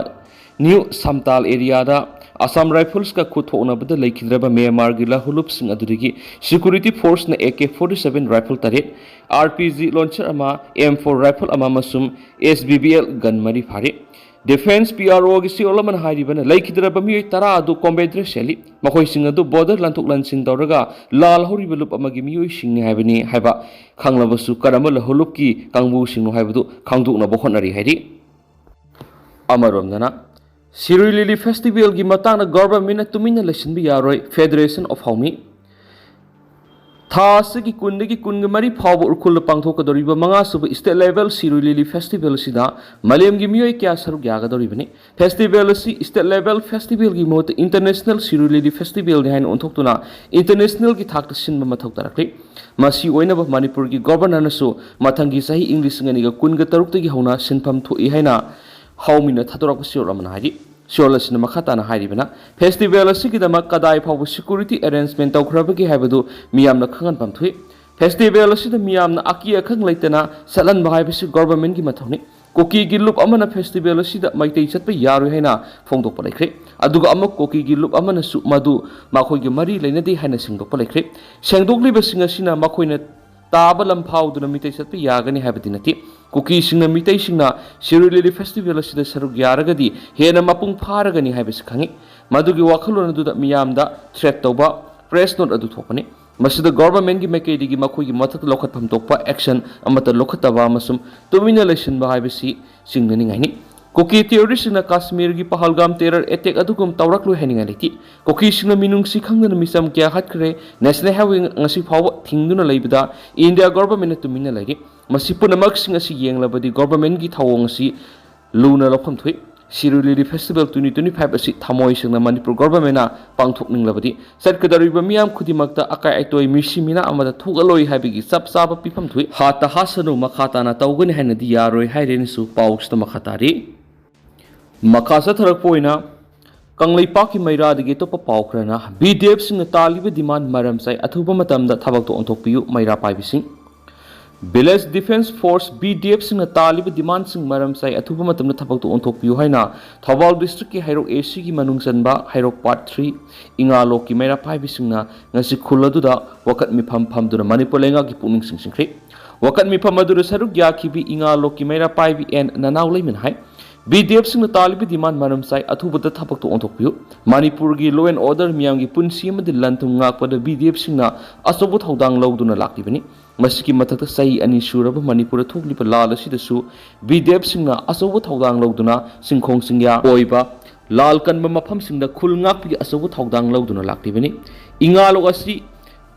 New Samtal areaꯗ Assam Riflesꯀ ꯈꯨꯠ ꯊꯣꯛꯅꯕꯗ ꯂꯩꯈꯤꯗ꯭ꯔꯕ ꯃ꯭ꯌꯥꯟꯃꯥꯔꯒꯤ ꯂꯍꯨꯂꯨꯞꯁꯤꯡ ꯑꯗꯨꯗꯒꯤ security forceꯅ AK forty seven rifle ꯇꯔꯦꯠ, RPG launcher ꯑꯃ, M four rifle ꯑꯃ ꯑꯃꯁꯨꯡ SBBL gun ꯃꯔꯤ ꯐꯥꯔꯤ꯫ Defence PROꯒꯤ ꯁꯤꯑꯣꯜ ꯑꯃꯅ ꯍꯥꯏꯔꯤꯕꯅ, ꯂꯩꯈꯤꯗ꯭ꯔꯕ ꯃꯤꯑꯣꯏ ꯇꯔꯥ ꯑꯗꯨ combat dress ꯁꯦꯠꯂꯤ꯫ ꯃꯈꯣꯏꯁꯤꯡ ꯑꯗꯨ border ꯂꯥꯟꯊꯣꯛ ꯂꯥꯟꯁꯤꯟ ꯇꯧꯔꯒ ꯂꯥꯜꯍꯧꯔꯤꯕ ꯂꯨꯞ ꯑꯃꯒꯤ ꯃꯤꯑꯣꯏꯁꯤꯡꯅꯤ ꯍꯥꯏꯕꯅꯤ ꯍꯥꯏꯕ ꯈꯪꯂꯕꯁꯨ, ꯀꯔꯝꯕ ꯂꯍꯨꯂꯨꯞꯀꯤ ꯀꯥꯡꯕꯨꯁꯤꯡꯅꯣ ꯍꯥꯏꯕꯗꯨ ꯈꯪꯗꯣꯛꯅꯕ ꯍꯣꯠꯅꯔꯤ ꯍꯥꯏꯔꯤ꯫ ꯑꯃꯔꯣꯝꯗꯅ, ꯁꯤꯔꯨꯏ ꯂꯤꯂꯤ festivalꯒꯤ ꯃꯇꯥꯡꯗ governmentꯅ ꯇꯨꯃꯤꯟꯅ ꯂꯩꯁꯤꯟꯕ ꯌꯥꯔꯣꯏ, Federation of Haomie꯫ ꯊꯥ ꯑꯁꯤꯒꯤ ꯀꯨꯟꯗꯒꯤ ꯀꯨꯟꯒ ꯃꯔꯤ ꯐꯥꯎꯕ ꯎꯈ꯭ꯔꯨꯜꯗ ꯄꯥꯡꯊꯣꯛꯀꯗꯧꯔꯤꯕ ꯃꯉꯥꯁꯨꯕ State Level ꯁꯤꯔꯨꯏ ꯂꯤꯂꯤ Festival ꯑꯁꯤꯗ ꯃꯥꯂꯦꯝꯒꯤ ꯃꯤꯑꯣꯏ ꯀꯌꯥ ꯁꯔꯨꯛ ꯌꯥꯒꯗꯧꯔꯤꯕꯅꯤ꯫ Festival ꯑꯁꯤ State Level Festivalꯒꯤ ꯃꯍꯨꯠꯇ International ꯁꯤꯔꯨꯏ ꯂꯤꯂꯤ Festivalꯅꯤ ꯍꯥꯏꯅ ꯑꯣꯟꯊꯣꯛꯇꯨꯅ Internationalꯒꯤ ꯊꯥꯛꯇ ꯁꯤꯟꯕ ꯃꯊꯧ ꯇꯥꯔꯛꯂꯤ꯫ ꯃꯁꯤ ꯑꯣꯏꯅꯕ ꯃꯅꯤꯄꯨꯔꯒꯤ Governorꯅꯁꯨ ꯃꯊꯪꯒꯤ ꯆꯍꯤ ꯏꯪ ꯂꯤꯁꯤꯡ ꯑꯅꯤꯒ ꯀꯨꯟꯒ ꯇꯔꯨꯛꯇꯒꯤ ꯍꯧꯅ ꯁꯤꯟꯐꯝ ꯊꯣꯛꯏ ꯍꯥꯏꯅ ꯍꯥꯎꯃꯤꯅ ꯊꯥꯗꯣꯔꯛꯄ ꯆꯦꯔꯣꯜ ꯑꯃꯅ ꯍꯥꯏꯔꯤ꯫ ꯆꯦꯔꯣꯜ ꯑꯁꯤꯅ ꯃꯈꯥ ꯇꯥꯅ ꯍꯥꯏꯔꯤꯕꯅ, Festival ꯑꯁꯤꯒꯤꯗꯃꯛ ꯀꯗꯥꯏ ꯐꯥꯎꯕ security arrangement ꯇꯧꯈ꯭ꯔꯕꯒꯦ ꯍꯥꯏꯕꯗꯨ ꯃꯤꯌꯥꯝꯅ ꯈꯪꯍꯟꯐꯝ ꯊꯣꯛꯏ꯫ Festival ꯑꯁꯤꯗ ꯃꯤꯌꯥꯝꯅ ꯑꯀꯤ ꯑꯈꯪ ꯂꯩꯇꯅ ꯆꯠꯍꯟꯕ ꯍꯥꯏꯕꯁꯤ Governmentꯀꯤ ꯃꯊꯧꯅꯤ꯫ ꯀꯨꯀꯤꯒꯤ ꯂꯨꯞ ꯑꯃꯅ Festival ꯑꯁꯤꯗ ꯃꯩꯇꯩ ꯆꯠꯄ ꯌꯥꯔꯣꯏ ꯍꯥꯏꯅ ꯐꯣꯡꯗꯣꯛꯄ ꯂꯩꯈ꯭ꯔꯦ꯫ ꯑꯗꯨꯒ ꯑꯃꯨꯛ ꯀꯨꯀꯤꯒꯤ ꯂꯨꯞ ꯑꯃꯅꯁꯨ ꯃꯗꯨ ꯃꯈꯣꯏꯒ ꯃꯔꯤ ꯂꯩꯅꯗꯦ ꯍꯥꯏꯅ ꯁꯦꯡꯗꯣꯛꯄ ꯂꯩꯈ꯭ꯔꯦ꯫ ꯁꯦꯡꯗꯣꯛꯂꯤꯕꯁꯤꯡ ꯑꯁꯤꯅ ꯃꯈꯣꯏꯅ ꯇꯥꯕ ꯂꯝ ꯐꯥꯎꯗꯨꯅ ꯃꯤꯇꯩ ꯆꯠꯄ ꯌꯥꯒꯅꯤ ꯍꯥꯏꯕꯗꯤ ꯅꯠꯇꯦ꯫ ꯀꯨꯀꯤꯁꯤꯡꯅ ꯃꯤꯇꯩꯁꯤꯡꯅ ꯁꯤꯔꯨꯏ ꯂꯤꯂꯤ Festival ꯑꯁꯤꯗ ꯁꯔꯨꯛ ꯌꯥꯔꯒꯗꯤ ꯍꯦꯟꯅ ꯃꯄꯨꯡ ꯐꯥꯔꯒꯅꯤ ꯍꯥꯏꯕꯁꯤ ꯈꯪꯏ꯫ ꯃꯗꯨꯒꯤ ꯋꯥꯈꯜꯂꯣꯟ ꯑꯗꯨꯗ ꯃꯤꯌꯥꯝꯗ threat ꯇꯧꯕ press note ꯑꯗꯨ ꯊꯣꯛꯄꯅꯤ꯫ ꯃꯁꯤꯗ Governmentꯀꯤ ꯃꯥꯏꯀꯩꯗꯒꯤ ꯃꯈꯣꯏꯒꯤ ꯃꯊꯛꯇ ꯂꯧꯈꯠꯐꯝ ꯊꯣꯛꯄ action ꯑꯃꯠꯇ ꯂꯧꯈꯠꯇꯕ ꯑꯃꯁꯨꯡ ꯇꯨꯃꯤꯟꯅ ꯂꯩꯁꯤꯟꯕ ꯍꯥꯏꯕꯁꯤ ꯆꯤꯡꯅꯅꯤꯡꯉꯥꯏꯅꯤ꯫ ꯀꯨꯀꯤ terroristꯁꯤꯡꯅ ꯀꯥꯁꯃꯤꯔꯒꯤ ꯄꯍꯜꯒꯥꯝ terror attack ꯑꯗꯨꯒꯨꯝ ꯇꯧꯔꯛꯂꯣꯏ ꯍꯥꯏꯅꯤꯡꯉꯥꯏ ꯂꯩꯇꯦ꯫ ꯀꯨꯀꯤꯁꯤꯡꯅ ꯃꯤꯅꯨꯡꯁꯤ ꯈꯪꯗꯅ ꯃꯤꯆꯝ ꯀꯌꯥ ꯍꯥꯠꯈ꯭ꯔꯦ꯫ National Highway ꯉꯁꯤ ꯐꯥꯎꯕ ꯊꯤꯡꯗꯨꯅ ꯂꯩꯕꯗ India Governmentꯅ ꯇꯨꯃꯤꯟꯅ ꯂꯩꯔꯤ꯫ ꯃꯁꯤ ꯄꯨꯝꯅꯃꯛꯁꯤꯡ ꯑꯁꯤ ꯌꯦꯡꯂꯕꯗꯤ Governmentꯀꯤ ꯊꯧꯑꯣꯡ ꯑꯁꯤ ꯂꯨꯅ ꯂꯧꯐꯝ ꯊꯣꯛꯏ꯫ ꯁꯤꯔꯨꯏ ꯂꯤꯂꯤ Festival twenty twenty-five ꯑꯁꯤ ꯊꯃꯣꯏ ꯁꯦꯡꯅ ꯃꯅꯤꯄꯨꯔ Governmentꯅ ꯄꯥꯡꯊꯣꯛꯅꯤꯡꯂꯕꯗꯤ ꯆꯠꯀꯗꯧꯔꯤꯕ ꯃꯤꯌꯥꯝ ꯈꯨꯗꯤꯡꯃꯛꯇ ꯑꯀꯥꯏ ꯑꯇꯣꯏ, ꯃꯤꯁꯤ ꯃꯤꯅꯥ ꯑꯃꯗ ꯊꯣꯛꯍꯜꯂꯣꯏ ꯍꯥꯏꯕꯒꯤ ꯆꯞ ꯆꯥꯕ ꯄꯤꯐꯝ ꯊꯣꯛꯏ꯫ ꯍꯥꯠꯇ ꯍꯥꯠꯁꯅꯨ, ꯃꯈꯥ ꯇꯥꯅ ꯇꯧꯒꯅꯤ ꯍꯥꯏꯅꯗꯤ ꯌꯥꯔꯣꯏ ꯍꯥꯏꯔꯦꯅꯁꯨ ꯄꯥꯎꯁꯤꯗ ꯃꯈꯥ ꯇꯥꯔꯤ꯫ ꯃꯈꯥ ꯆꯠꯊꯔꯛꯄ ꯑꯣꯏꯅ ꯀꯪꯂꯩꯄꯥꯛꯀꯤ ꯃꯩꯔꯥꯗꯒꯤ ꯑꯇꯣꯞꯄ ꯄꯥꯎ ꯈꯔꯅ, BDFꯁꯤꯡꯅ ꯇꯥꯜꯂꯤꯕ demand ꯃꯔꯝ ꯆꯥꯏ, ꯑꯊꯨꯕ ꯃꯇꯝꯗ ꯊꯕꯛꯇ ꯑꯣꯟꯊꯣꯛꯄꯤꯌꯨ, ꯃꯩꯔꯥ ꯄꯥꯏꯕꯤꯁꯤꯡ꯫ Village Defence Force, BDFꯁꯤꯡꯅ ꯇꯥꯜꯂꯤꯕ demandꯁꯤꯡ ꯃꯔꯝ ꯆꯥꯏ, ꯑꯊꯨꯕ ꯃꯇꯝꯗ ꯊꯕꯛꯇ ꯑꯣꯟꯊꯣꯛꯄꯤꯌꯨ ꯍꯥꯏꯅ ꯊꯧꯕꯥꯜ districtꯀꯤ ꯍꯩꯔꯣꯛ ACꯒꯤ ꯃꯅꯨꯡ ꯆꯟꯕ ꯍꯩꯔꯣꯛ Part three ꯏꯉꯥꯂꯣꯛꯀꯤ ꯃꯩꯔꯥ ꯄꯥꯏꯕꯤꯁꯤꯡꯅ ꯉꯁꯤ ꯈꯨꯜ ꯑꯗꯨꯗ ꯋꯥꯀꯠ ꯃꯤꯐꯝ ꯐꯝꯗꯨꯅ ꯃꯅꯤꯄꯨꯔ ꯂꯩꯉꯥꯛꯀꯤ ꯄꯨꯛꯅꯤꯡ ꯆꯤꯡꯁꯤꯟꯈ꯭ꯔꯦ꯫ ꯋꯥꯀꯠ ꯃꯤꯐꯝ ꯑꯗꯨꯗ ꯁꯔꯨꯛ ꯌꯥꯈꯤꯕꯤ ꯏꯉꯥꯂꯣꯛꯀꯤ ꯃꯩꯔꯥ ꯄꯥꯏꯕꯤ ꯑꯦꯟ ꯅꯅꯥꯎ ꯂꯩꯃꯅ ꯍꯥꯏ, BDFꯁꯤꯡꯅ ꯇꯥꯜꯂꯤꯕ demand ꯃꯔꯝ ꯆꯥꯏ, ꯑꯊꯨꯕꯗ ꯊꯕꯛꯇ ꯑꯣꯟꯊꯣꯛꯄꯤꯌꯨ꯫ ꯃꯅꯤꯄꯨꯔꯒꯤ law and order, ꯃꯤꯌꯥꯝꯒꯤ ꯄꯨꯟꯁꯤ ꯑꯃꯗꯤ ꯂꯟ ꯊꯨꯝ ꯉꯥꯛꯄꯗ BDFꯁꯤꯡꯅ ꯑꯆꯧꯕ ꯊꯧꯗꯥꯡ ꯂꯧꯗꯨꯅ ꯂꯥꯛꯂꯤꯕꯅꯤ꯫ ꯃꯁꯤꯒꯤ ꯃꯊꯛꯇ ꯆꯍꯤ ꯑꯅꯤ ꯁꯨꯔꯕ ꯃꯅꯤꯄꯨꯔꯗ ꯊꯣꯛꯂꯤꯕ ꯂꯥꯜ ꯑꯁꯤꯗꯁꯨ BDFꯁꯤꯡꯅ ꯑꯆꯧꯕ ꯊꯧꯗꯥꯡ ꯂꯧꯗꯨꯅ ꯆꯤꯡꯈꯣꯡ ꯆꯤꯡꯌꯥ ꯑꯣꯏꯕ ꯂꯥꯜ ꯀꯟꯕ ꯃꯐꯝꯁꯤꯡꯗ ꯈꯨꯜ ꯉꯥꯛꯄꯒꯤ ꯑꯆꯧꯕ ꯊꯧꯗꯥꯡ ꯂꯧꯗꯨꯅ ꯂꯥꯛꯂꯤꯕꯅꯤ꯫ ꯏꯉꯥꯂꯣꯛ ꯑꯁꯤ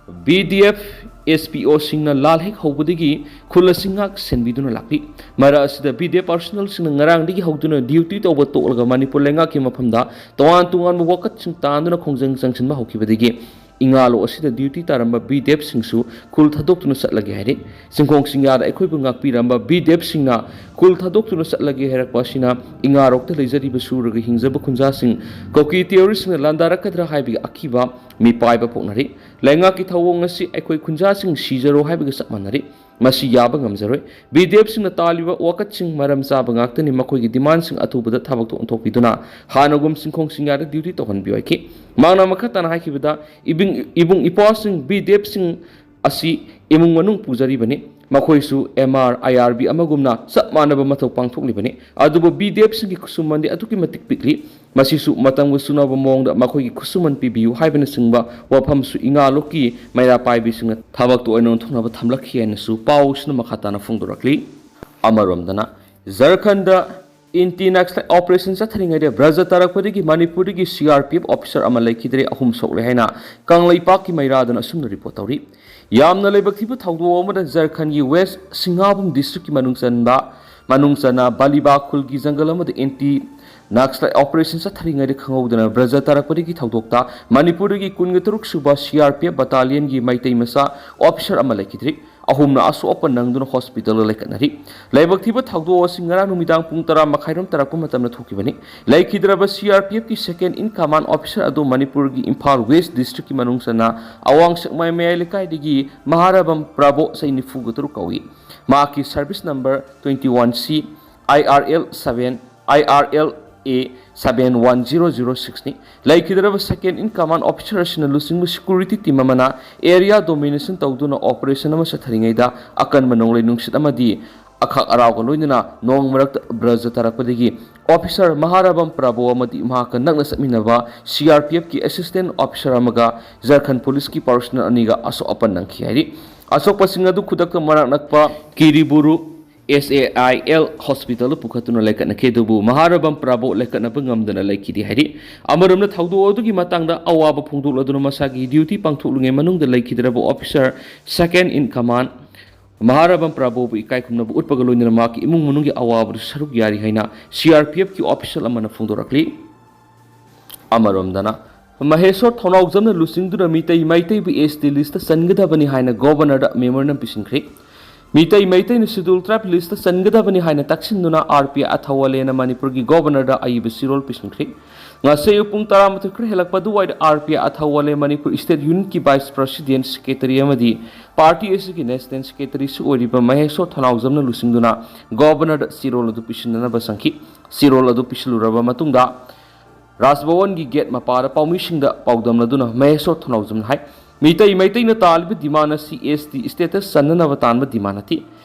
B D F S P ꯑꯣꯁꯤꯡꯅ ꯂꯥꯜ ꯍꯦꯛ ꯍꯧꯕꯗꯒꯤ ꯈꯨꯜ ꯑꯁꯤ ꯉꯥꯛ ꯁꯦꯟꯕꯤꯗꯨꯅ ꯂꯥꯛꯂꯤ꯫ ꯃꯔꯛ ꯑꯁꯤꯗ ꯕꯤ ꯗꯤ ꯑꯦꯐ ꯄꯥꯔꯁꯣꯅꯦꯜꯁꯤꯡꯅ ꯉꯔꯥꯡꯗꯒꯤ ꯍꯧꯗꯨꯅ ꯗ꯭ꯌꯨꯇꯤ ꯇꯧꯕ ꯇꯣꯛꯂꯒ ꯃꯅꯤꯄꯨꯔ ꯂꯩꯉꯥꯛꯀꯤ ꯃꯐꯝꯗ ꯇꯣꯉꯥꯟ ꯇꯣꯉꯥꯟꯕ ꯋꯥꯀꯠꯁꯤꯡ ꯇꯥꯟꯗꯨꯅ ꯈꯣꯡꯖꯪ ꯆꯪꯁꯤꯟꯕ ꯍꯧꯈꯤꯕꯗꯒꯤ ꯏꯉꯥꯂꯣ ꯑꯁꯤꯗ ꯗ꯭ꯌꯨꯇꯤ ꯇꯥꯔꯝꯕ ꯕꯤ ꯗꯤ ꯑꯦꯐꯁꯤꯡꯁꯨ ꯈꯨꯜ ꯊꯥꯗꯣꯛꯇꯨꯅ ꯆꯠꯂꯒꯦ ꯍꯥꯏꯔꯤ꯫ ꯆꯤꯡꯈꯣꯡ ꯆꯤꯡꯌꯥꯗ ꯑꯩꯈꯣꯏꯕꯨ ꯉꯥꯛꯄꯤꯔꯝꯕ ꯕꯤ ꯗꯤ ꯑꯦꯐꯁꯤꯡꯅ ꯈꯨꯜ ꯊꯥꯗꯣꯛꯇꯨꯅ ꯆꯠꯂꯒꯦ ꯍꯥꯏꯔꯛꯄ ꯑꯁꯤꯅ ꯏꯉꯥꯔꯣꯛꯇ ꯂꯩꯖꯔꯤꯕ ꯁꯨꯔꯒ ꯍꯤꯡꯖꯕ ꯈꯨꯟꯖꯥꯁꯤꯡ ꯀꯨꯀꯤ ꯇꯦꯔꯣꯔꯤꯁꯁꯤꯡꯅ ꯂꯥꯟꯗꯥꯔꯛꯀꯗ꯭ꯔꯥ ꯍꯥꯏꯕꯒꯤ ꯑꯀꯤꯕ ꯃꯤꯄꯥꯏꯕ ꯄꯣꯛꯅꯔꯤ꯫ ꯂꯩꯉꯥꯛꯀꯤ ꯊꯧꯑꯣꯡ ꯑꯁꯤ ꯑꯩꯈꯣꯏ ꯈꯨꯟꯖꯥꯁꯤꯡ ꯁꯤꯖꯔꯣ ꯍꯥꯏꯕꯒ ꯆꯞ ꯃꯥꯟꯅꯔꯤ꯫ ꯃꯁꯤ ꯌꯥꯕ ꯉꯝꯖꯔꯣꯏ꯫ ꯕꯤ ꯗꯤ ꯑꯦꯐꯁꯤꯡꯅ ꯇꯥꯜꯂꯤꯕ ꯋꯥꯀꯠꯁꯤꯡ ꯃꯔꯝ ꯆꯥꯕ ꯉꯥꯛꯇꯅꯤ꯫ ꯃꯈꯣꯏꯒꯤ ꯗꯤꯃꯥꯟꯁꯤꯡ ꯑꯊꯨꯕꯗ ꯊꯕꯛꯇ ꯑꯣꯟꯊꯣꯛꯄꯤꯗꯨꯅ ꯍꯥꯟꯅꯒꯨꯝ ꯆꯤꯡꯈꯣꯡ ꯆꯤꯡꯌꯥꯗ ꯗ꯭ꯌꯨꯇꯤ ꯇꯧꯍꯟꯕꯤꯌꯨ ꯍꯥꯏꯈꯤ꯫ ꯃꯍꯥꯛꯅ ꯃꯈꯥ ꯇꯥꯅ ꯍꯥꯏꯈꯤꯕꯗ, ꯏꯕꯨꯡ-, ꯏꯕꯨꯡ ꯏꯄ꯭ꯋꯥꯁꯤꯡ ꯕꯤ ꯗꯤ ꯑꯦꯐꯁꯤꯡ ꯑꯁꯤ ꯏꯃꯨꯡ ꯃꯅꯨꯡ ꯄꯨꯖꯔꯤꯕꯅꯤ꯫ ꯃꯈꯣꯏꯁꯨ ꯑꯦꯝ ꯑꯥꯔ, ꯑꯥꯏ ꯑꯥꯔ ꯕꯤ ꯑꯃꯒꯨꯝꯅ ꯆꯞ ꯃꯥꯟꯅꯕ ꯃꯊꯧ ꯄꯥꯡꯊꯣꯛꯂꯤꯕꯅꯤ꯫ ꯑꯗꯨꯕꯨ ꯕꯤ ꯗꯤ ꯑꯦꯐꯁꯤꯡꯒꯤ ꯈꯨꯠꯁꯨꯃꯟꯗꯤ ꯑꯗꯨꯛꯀꯤ ꯃꯇꯤꯛ ꯄꯤꯛꯂꯤ꯫ ꯃꯁꯤꯁꯨ ꯃꯇꯝꯒ ꯆꯨꯅꯕ ꯃꯑꯣꯡꯗ ꯃꯈꯣꯏꯒꯤ ꯈꯨꯠꯁꯨꯃꯟ ꯄꯤꯕꯤꯌꯨ ꯍꯥꯏꯕꯅꯆꯤꯡꯕ ꯋꯥꯐꯝꯁꯨ ꯏꯉꯥꯂꯣꯛꯀꯤ ꯃꯩꯔꯥ ꯄꯥꯏꯕꯤꯁꯤꯡꯅ ꯊꯕꯛꯇ ꯑꯣꯏꯅ ꯑꯣꯟꯊꯣꯛꯅꯕ ꯊꯝꯂꯛꯈꯤ ꯍꯥꯏꯅꯁꯨ ꯄꯥꯎꯁꯤꯅ ꯃꯈꯥ ꯇꯥꯅ ꯐꯣꯡꯗꯣꯔꯛꯂꯤ꯫ ꯑꯃꯔꯣꯝꯗꯅ, ꯖꯔꯈꯟꯗ ꯑꯦꯟꯇꯤ ꯅꯛꯁꯂꯥꯏꯠ ꯑꯣꯄꯔꯦꯁꯟ ꯆꯠꯊꯔꯤꯉꯩꯗ ꯕ꯭ꯔꯖ ꯇꯥꯔꯛꯄꯗꯒꯤ ꯃꯅꯤꯄꯨꯔꯗꯒꯤ ꯁꯤ ꯑꯥꯔ ꯄꯤ ꯑꯦꯐ ꯑꯣꯐꯤꯁꯥꯔ ꯑꯃ ꯂꯩꯈꯤꯗ꯭ꯔꯦ, ꯑꯍꯨꯝ ꯁꯣꯛꯂꯦ ꯍꯥꯏꯅ ꯀꯪꯂꯩꯄꯥꯛꯀꯤ ꯃꯩꯔꯥꯗꯅ ꯑꯁꯨꯝꯅ ꯔꯤꯄꯣꯔꯠ ꯇꯧꯔꯤ꯫ ꯌꯥꯝꯅ ꯂꯥꯏꯕꯛ ꯊꯤꯕ ꯊꯧꯗꯣꯛ ꯑꯃꯗ ꯖꯔꯈꯟꯒꯤ ꯋꯦꯁ ꯁꯤꯡꯍꯥꯕꯨꯝ ꯗꯤꯁꯇ꯭ꯔꯤꯛꯀꯤ ꯃꯅꯨꯡ ꯆꯟꯕ, ꯃꯅꯨꯡ ꯆꯟꯅ ꯕꯥꯂꯤꯕꯥ ꯈꯨꯜꯒꯤ ꯖꯪꯒꯜ ꯑꯃꯗ ꯑꯦꯟꯇꯤ ꯅꯛꯁꯂꯥꯏꯠ ꯑꯣꯄꯔꯦꯁꯟ ꯆꯠꯊꯔꯤꯉꯩꯗ ꯈꯪꯍꯧꯗꯅ ꯕ꯭ꯔꯖ ꯇꯥꯔꯛꯄꯗꯒꯤ ꯊꯧꯗꯣꯛꯇ ꯃꯅꯤꯄꯨꯔꯗꯒꯤ ꯀꯨꯟꯒ ꯇꯔꯨꯛ ꯁꯨꯕ ꯁꯤ ꯑꯥꯔ ꯄꯤ ꯑꯦꯐ ꯕꯠꯇꯥꯂꯤꯌꯟꯒꯤ ꯃꯩꯇꯩ ꯃꯆꯥ ꯑꯣꯐꯤꯁꯥꯔ ꯑꯃ ꯂꯩꯈꯤꯗ꯭ꯔꯤ꯫ ꯑꯍꯨꯝꯅ ꯑꯁꯣꯛ ꯑꯄꯟ ꯅꯪꯗꯨꯅ ꯍꯣꯁꯄꯤꯇꯥꯜꯗ ꯂꯩꯈꯠꯅꯔꯤ꯫ ꯂꯥꯏꯕꯛ ꯊꯤꯕ ꯊꯧꯗꯣꯛ ꯑꯁꯤ ꯉꯔꯥꯡ ꯅꯨꯃꯤꯗꯥꯡ ꯄꯨꯡ ꯇꯔꯥ ꯃꯈꯥꯏꯔꯣꯝ ꯇꯥꯔꯛꯄ ꯃꯇꯝꯗ ꯊꯣꯛꯈꯤꯕꯅꯤ꯫ ꯂꯩꯈꯤꯗ꯭ꯔꯕ ꯁꯤ ꯑꯥꯔ ꯄꯤ ꯑꯦꯐꯀꯤ ꯁꯦꯀꯦꯟ ꯏꯟ ꯀꯃꯥꯟ ꯑꯣꯐꯤꯁꯥꯔ ꯑꯗꯨ ꯃꯅꯤꯄꯨꯔꯒꯤ ꯏꯝꯐꯥꯜ ꯋꯦꯁ ꯗꯤꯁꯇ꯭ꯔꯤꯛꯀꯤ ꯃꯅꯨꯡ ꯆꯟꯅ ꯑꯋꯥꯡ ꯁꯦꯛꯃꯥꯏ ꯃꯌꯥꯏ ꯂꯩꯀꯥꯏꯗꯒꯤ ꯃꯍꯥꯔꯥꯕꯝ ꯄ꯭ꯔꯥꯕꯣ, ꯆꯍꯤ ꯅꯤꯐꯨꯒ ꯇꯔꯨꯛ ꯀꯧꯏ꯫ ꯃꯍꯥꯛꯀꯤ service number twenty one C I R L seven, I R L A seven one zero zero six ꯅꯤ꯫ ꯂꯩꯈꯤꯗ꯭ꯔꯕ ꯁꯦꯀꯦꯟ ꯏꯟ ꯀꯃꯥꯟ ꯑꯣꯐꯤꯁꯥꯔ ꯑꯁꯤꯅ ꯂꯨꯆꯤꯡꯕ ꯁꯦꯀ꯭ꯌꯨꯔꯤꯇꯤ ꯇꯤꯝ ꯑꯃꯅ ꯑꯦꯔꯤꯌꯥ ꯗꯣꯃꯤꯅꯦꯁꯟ ꯇꯧꯗꯨꯅ ꯑꯣꯄꯔꯦꯁꯟ ꯑꯃ ꯆꯠꯊꯔꯤꯉꯩꯗ ꯑꯀꯟꯕ ꯅꯣꯡꯂꯩ ꯅꯨꯡꯁꯤꯠ ꯑꯃꯗꯤ ꯑꯈꯥꯛ ꯑꯔꯥꯎꯒ ꯂꯣꯏꯅꯅ ꯅꯣꯡ ꯃꯔꯛꯇ ꯕ꯭ꯔꯖ ꯇꯥꯔꯛꯄꯗꯒꯤ ꯑꯣꯐꯤꯁꯥꯔ ꯃꯍꯥꯔꯥꯕꯝ ꯄ꯭ꯔꯥꯕꯣ ꯑꯃꯗꯤ ꯃꯍꯥꯛꯀ ꯅꯛꯅ ꯆꯠꯃꯤꯟꯅꯕ ꯁꯤ ꯑꯥꯔ ꯄꯤ ꯑꯦꯐꯀꯤ ꯑꯦꯁꯤꯁꯇꯦꯟ ꯑꯣꯐꯤꯁꯥꯔ ꯑꯃꯒ ꯖꯔꯈꯟ ꯄꯨꯂꯤꯁꯀꯤ ꯄꯥꯔꯁꯣꯅꯦꯜ ꯑꯅꯤꯒ ꯑꯁꯣꯛ ꯑꯄꯟ ꯅꯪꯈꯤ ꯍꯥꯏꯔꯤ꯫ ꯑꯁꯣꯛꯄꯁꯤꯡ ꯑꯗꯨ ꯈꯨꯗꯛꯇ ꯃꯅꯥꯛ ꯅꯛꯄ ꯀꯤꯔꯤꯕꯨꯔꯨ ꯑꯦꯁ ꯑꯦ ꯑꯥꯏ ꯑꯦꯜ ꯍꯣꯁꯄꯤꯇꯥꯜꯗ ꯄꯨꯈꯠꯇꯨꯅ ꯂꯥꯏꯀꯠꯅꯈꯤ꯫ ꯑꯗꯨꯕꯨ ꯃꯍꯥꯔꯥꯕꯝ ꯄ꯭ꯔꯥꯕꯣ ꯂꯥꯏꯀꯠꯅꯕ ꯉꯝꯗꯅ ꯂꯩꯈꯤꯗꯦ ꯍꯥꯏꯔꯤ꯫ ꯑꯃꯔꯣꯝꯗ ꯊꯧꯗꯣꯛ ꯑꯗꯨꯒꯤ ꯃꯇꯥꯡꯗ ꯑꯋꯥꯕ ꯐꯣꯡꯗꯣꯛꯂꯗꯨꯅ ꯃꯁꯥꯒꯤ ꯗ꯭ꯌꯨꯇꯤ ꯄꯥꯡꯊꯣꯛꯂꯤꯉꯩ ꯃꯅꯨꯡꯗ ꯂꯩꯈꯤꯗ꯭ꯔꯕ officer second in command ꯃꯍꯥꯔꯥꯕꯝ ꯄ꯭ꯔꯥꯕꯣꯕꯨ ꯏꯀꯥꯏ ꯈꯨꯝꯅꯕ ꯎꯠꯄꯒ ꯂꯣꯏꯅꯅ ꯃꯍꯥꯛꯀꯤ ꯏꯃꯨꯡ ꯃꯅꯨꯡꯒꯤ ꯑꯋꯥꯕꯗꯨ ꯁꯔꯨꯛ ꯌꯥꯔꯤ ꯍꯥꯏꯅ ꯁꯤ ꯑꯥꯔ ꯄꯤ ꯑꯦꯐꯀꯤ official ꯑꯃꯅ ꯐꯣꯡꯗꯣꯔꯛꯂꯤ꯫ ꯑꯃꯔꯣꯝꯗꯅ ꯃꯍꯦꯁꯣꯔ ꯊꯣꯡꯅꯥꯎꯖꯝꯅ ꯂꯨꯆꯤꯡꯗꯨꯅ ꯃꯤꯇꯩ ꯃꯩꯇꯩꯕꯨ ꯑꯦꯁ ꯇꯤ ꯂꯤꯁꯇ ꯆꯟꯒꯗꯕꯅꯤ ꯍꯥꯏꯅ ꯒꯣꯕꯔꯅꯔꯗ ꯃꯦꯃꯣꯔꯦꯟꯗꯝ ꯄꯤꯁꯤꯟꯈ꯭ꯔꯦ꯫ ꯃꯤꯇꯩ ꯃꯩꯇꯩꯅ ꯁꯤꯗꯨꯜ ꯇ꯭ꯔꯥꯏꯕ ꯂꯤꯁꯇ ꯆꯟꯒꯗꯕꯅꯤ ꯍꯥꯏꯅ ꯇꯛꯁꯤꯟꯗꯨꯅ ꯑꯥꯔ ꯄꯤ ꯑꯊꯧꯋꯥꯂꯦꯅ ꯃꯅꯤꯄꯨꯔꯒꯤ ꯒꯣꯕꯔꯅꯔꯗ ꯑꯏꯕ ꯆꯦꯔꯣꯜ ꯄꯤꯁꯤꯟꯈ꯭ꯔꯦ꯫ ꯉꯁꯤ ꯑꯌꯨꯛ ꯄꯨꯡ ꯇꯔꯥꯃꯥꯊꯣꯏ ꯈꯔ ꯍꯦꯜꯂꯛꯄ ꯑꯗꯨꯋꯥꯏꯗ ꯑꯥꯔ ꯄꯤ ꯑꯊꯧꯋꯥꯂꯦ ꯃꯅꯤꯄꯨꯔ ꯁ꯭ꯇꯦꯠ ꯌꯨꯅꯤꯠꯀꯤ ꯚꯥꯏꯁ ꯄ꯭ꯔꯁꯤꯗꯦꯟ ꯁꯦꯀ꯭ꯔꯦꯇꯔꯤ ꯑꯃꯗꯤ ꯄꯥꯔꯇꯤ ꯑꯁꯤꯒꯤ ꯅꯦꯁꯅꯦꯜ ꯁꯦꯀ꯭ꯔꯦꯇꯔꯤꯁꯨ ꯑꯣꯏꯔꯤꯕ ꯃꯍꯦꯁꯣꯔ ꯊꯣꯡꯅꯥꯎꯖꯝꯅ ꯂꯨꯆꯤꯡꯗꯨꯅ ꯒꯣꯕꯔꯅꯔꯗ ꯆꯦꯔꯣꯜ ꯑꯗꯨ ꯄꯤꯁꯤꯟꯅꯅꯕ ꯆꯪꯈꯤ꯫ ꯆꯦꯔꯣꯜ ꯑꯗꯨ ꯄꯤꯁꯤꯜꯂꯨꯔꯕ ꯃꯇꯨꯡꯗ ꯔꯥꯖꯚꯋꯟꯒꯤ ꯒꯦꯠ ꯃꯄꯥꯗ ꯄꯥꯎꯃꯤꯁꯤꯡꯗ ꯄꯥꯎꯗꯝꯅꯗꯨꯅ ꯃꯍꯦꯁꯣꯔ ꯊꯣꯡꯅꯥꯎꯖꯝꯅ ꯍꯥꯏ, ꯃꯤꯇꯩ ꯃꯩꯇꯩꯅ ꯇꯥꯜꯂꯤꯕ ꯗꯤꯃꯥꯟ ꯑꯁꯤ ꯑꯦꯁ ꯇꯤ ꯁ꯭ꯇꯦꯇꯁ ꯆꯟꯅꯅꯕ ꯇꯥꯟꯕ ꯗꯤꯃꯥꯟ ꯅꯠꯇꯦ꯫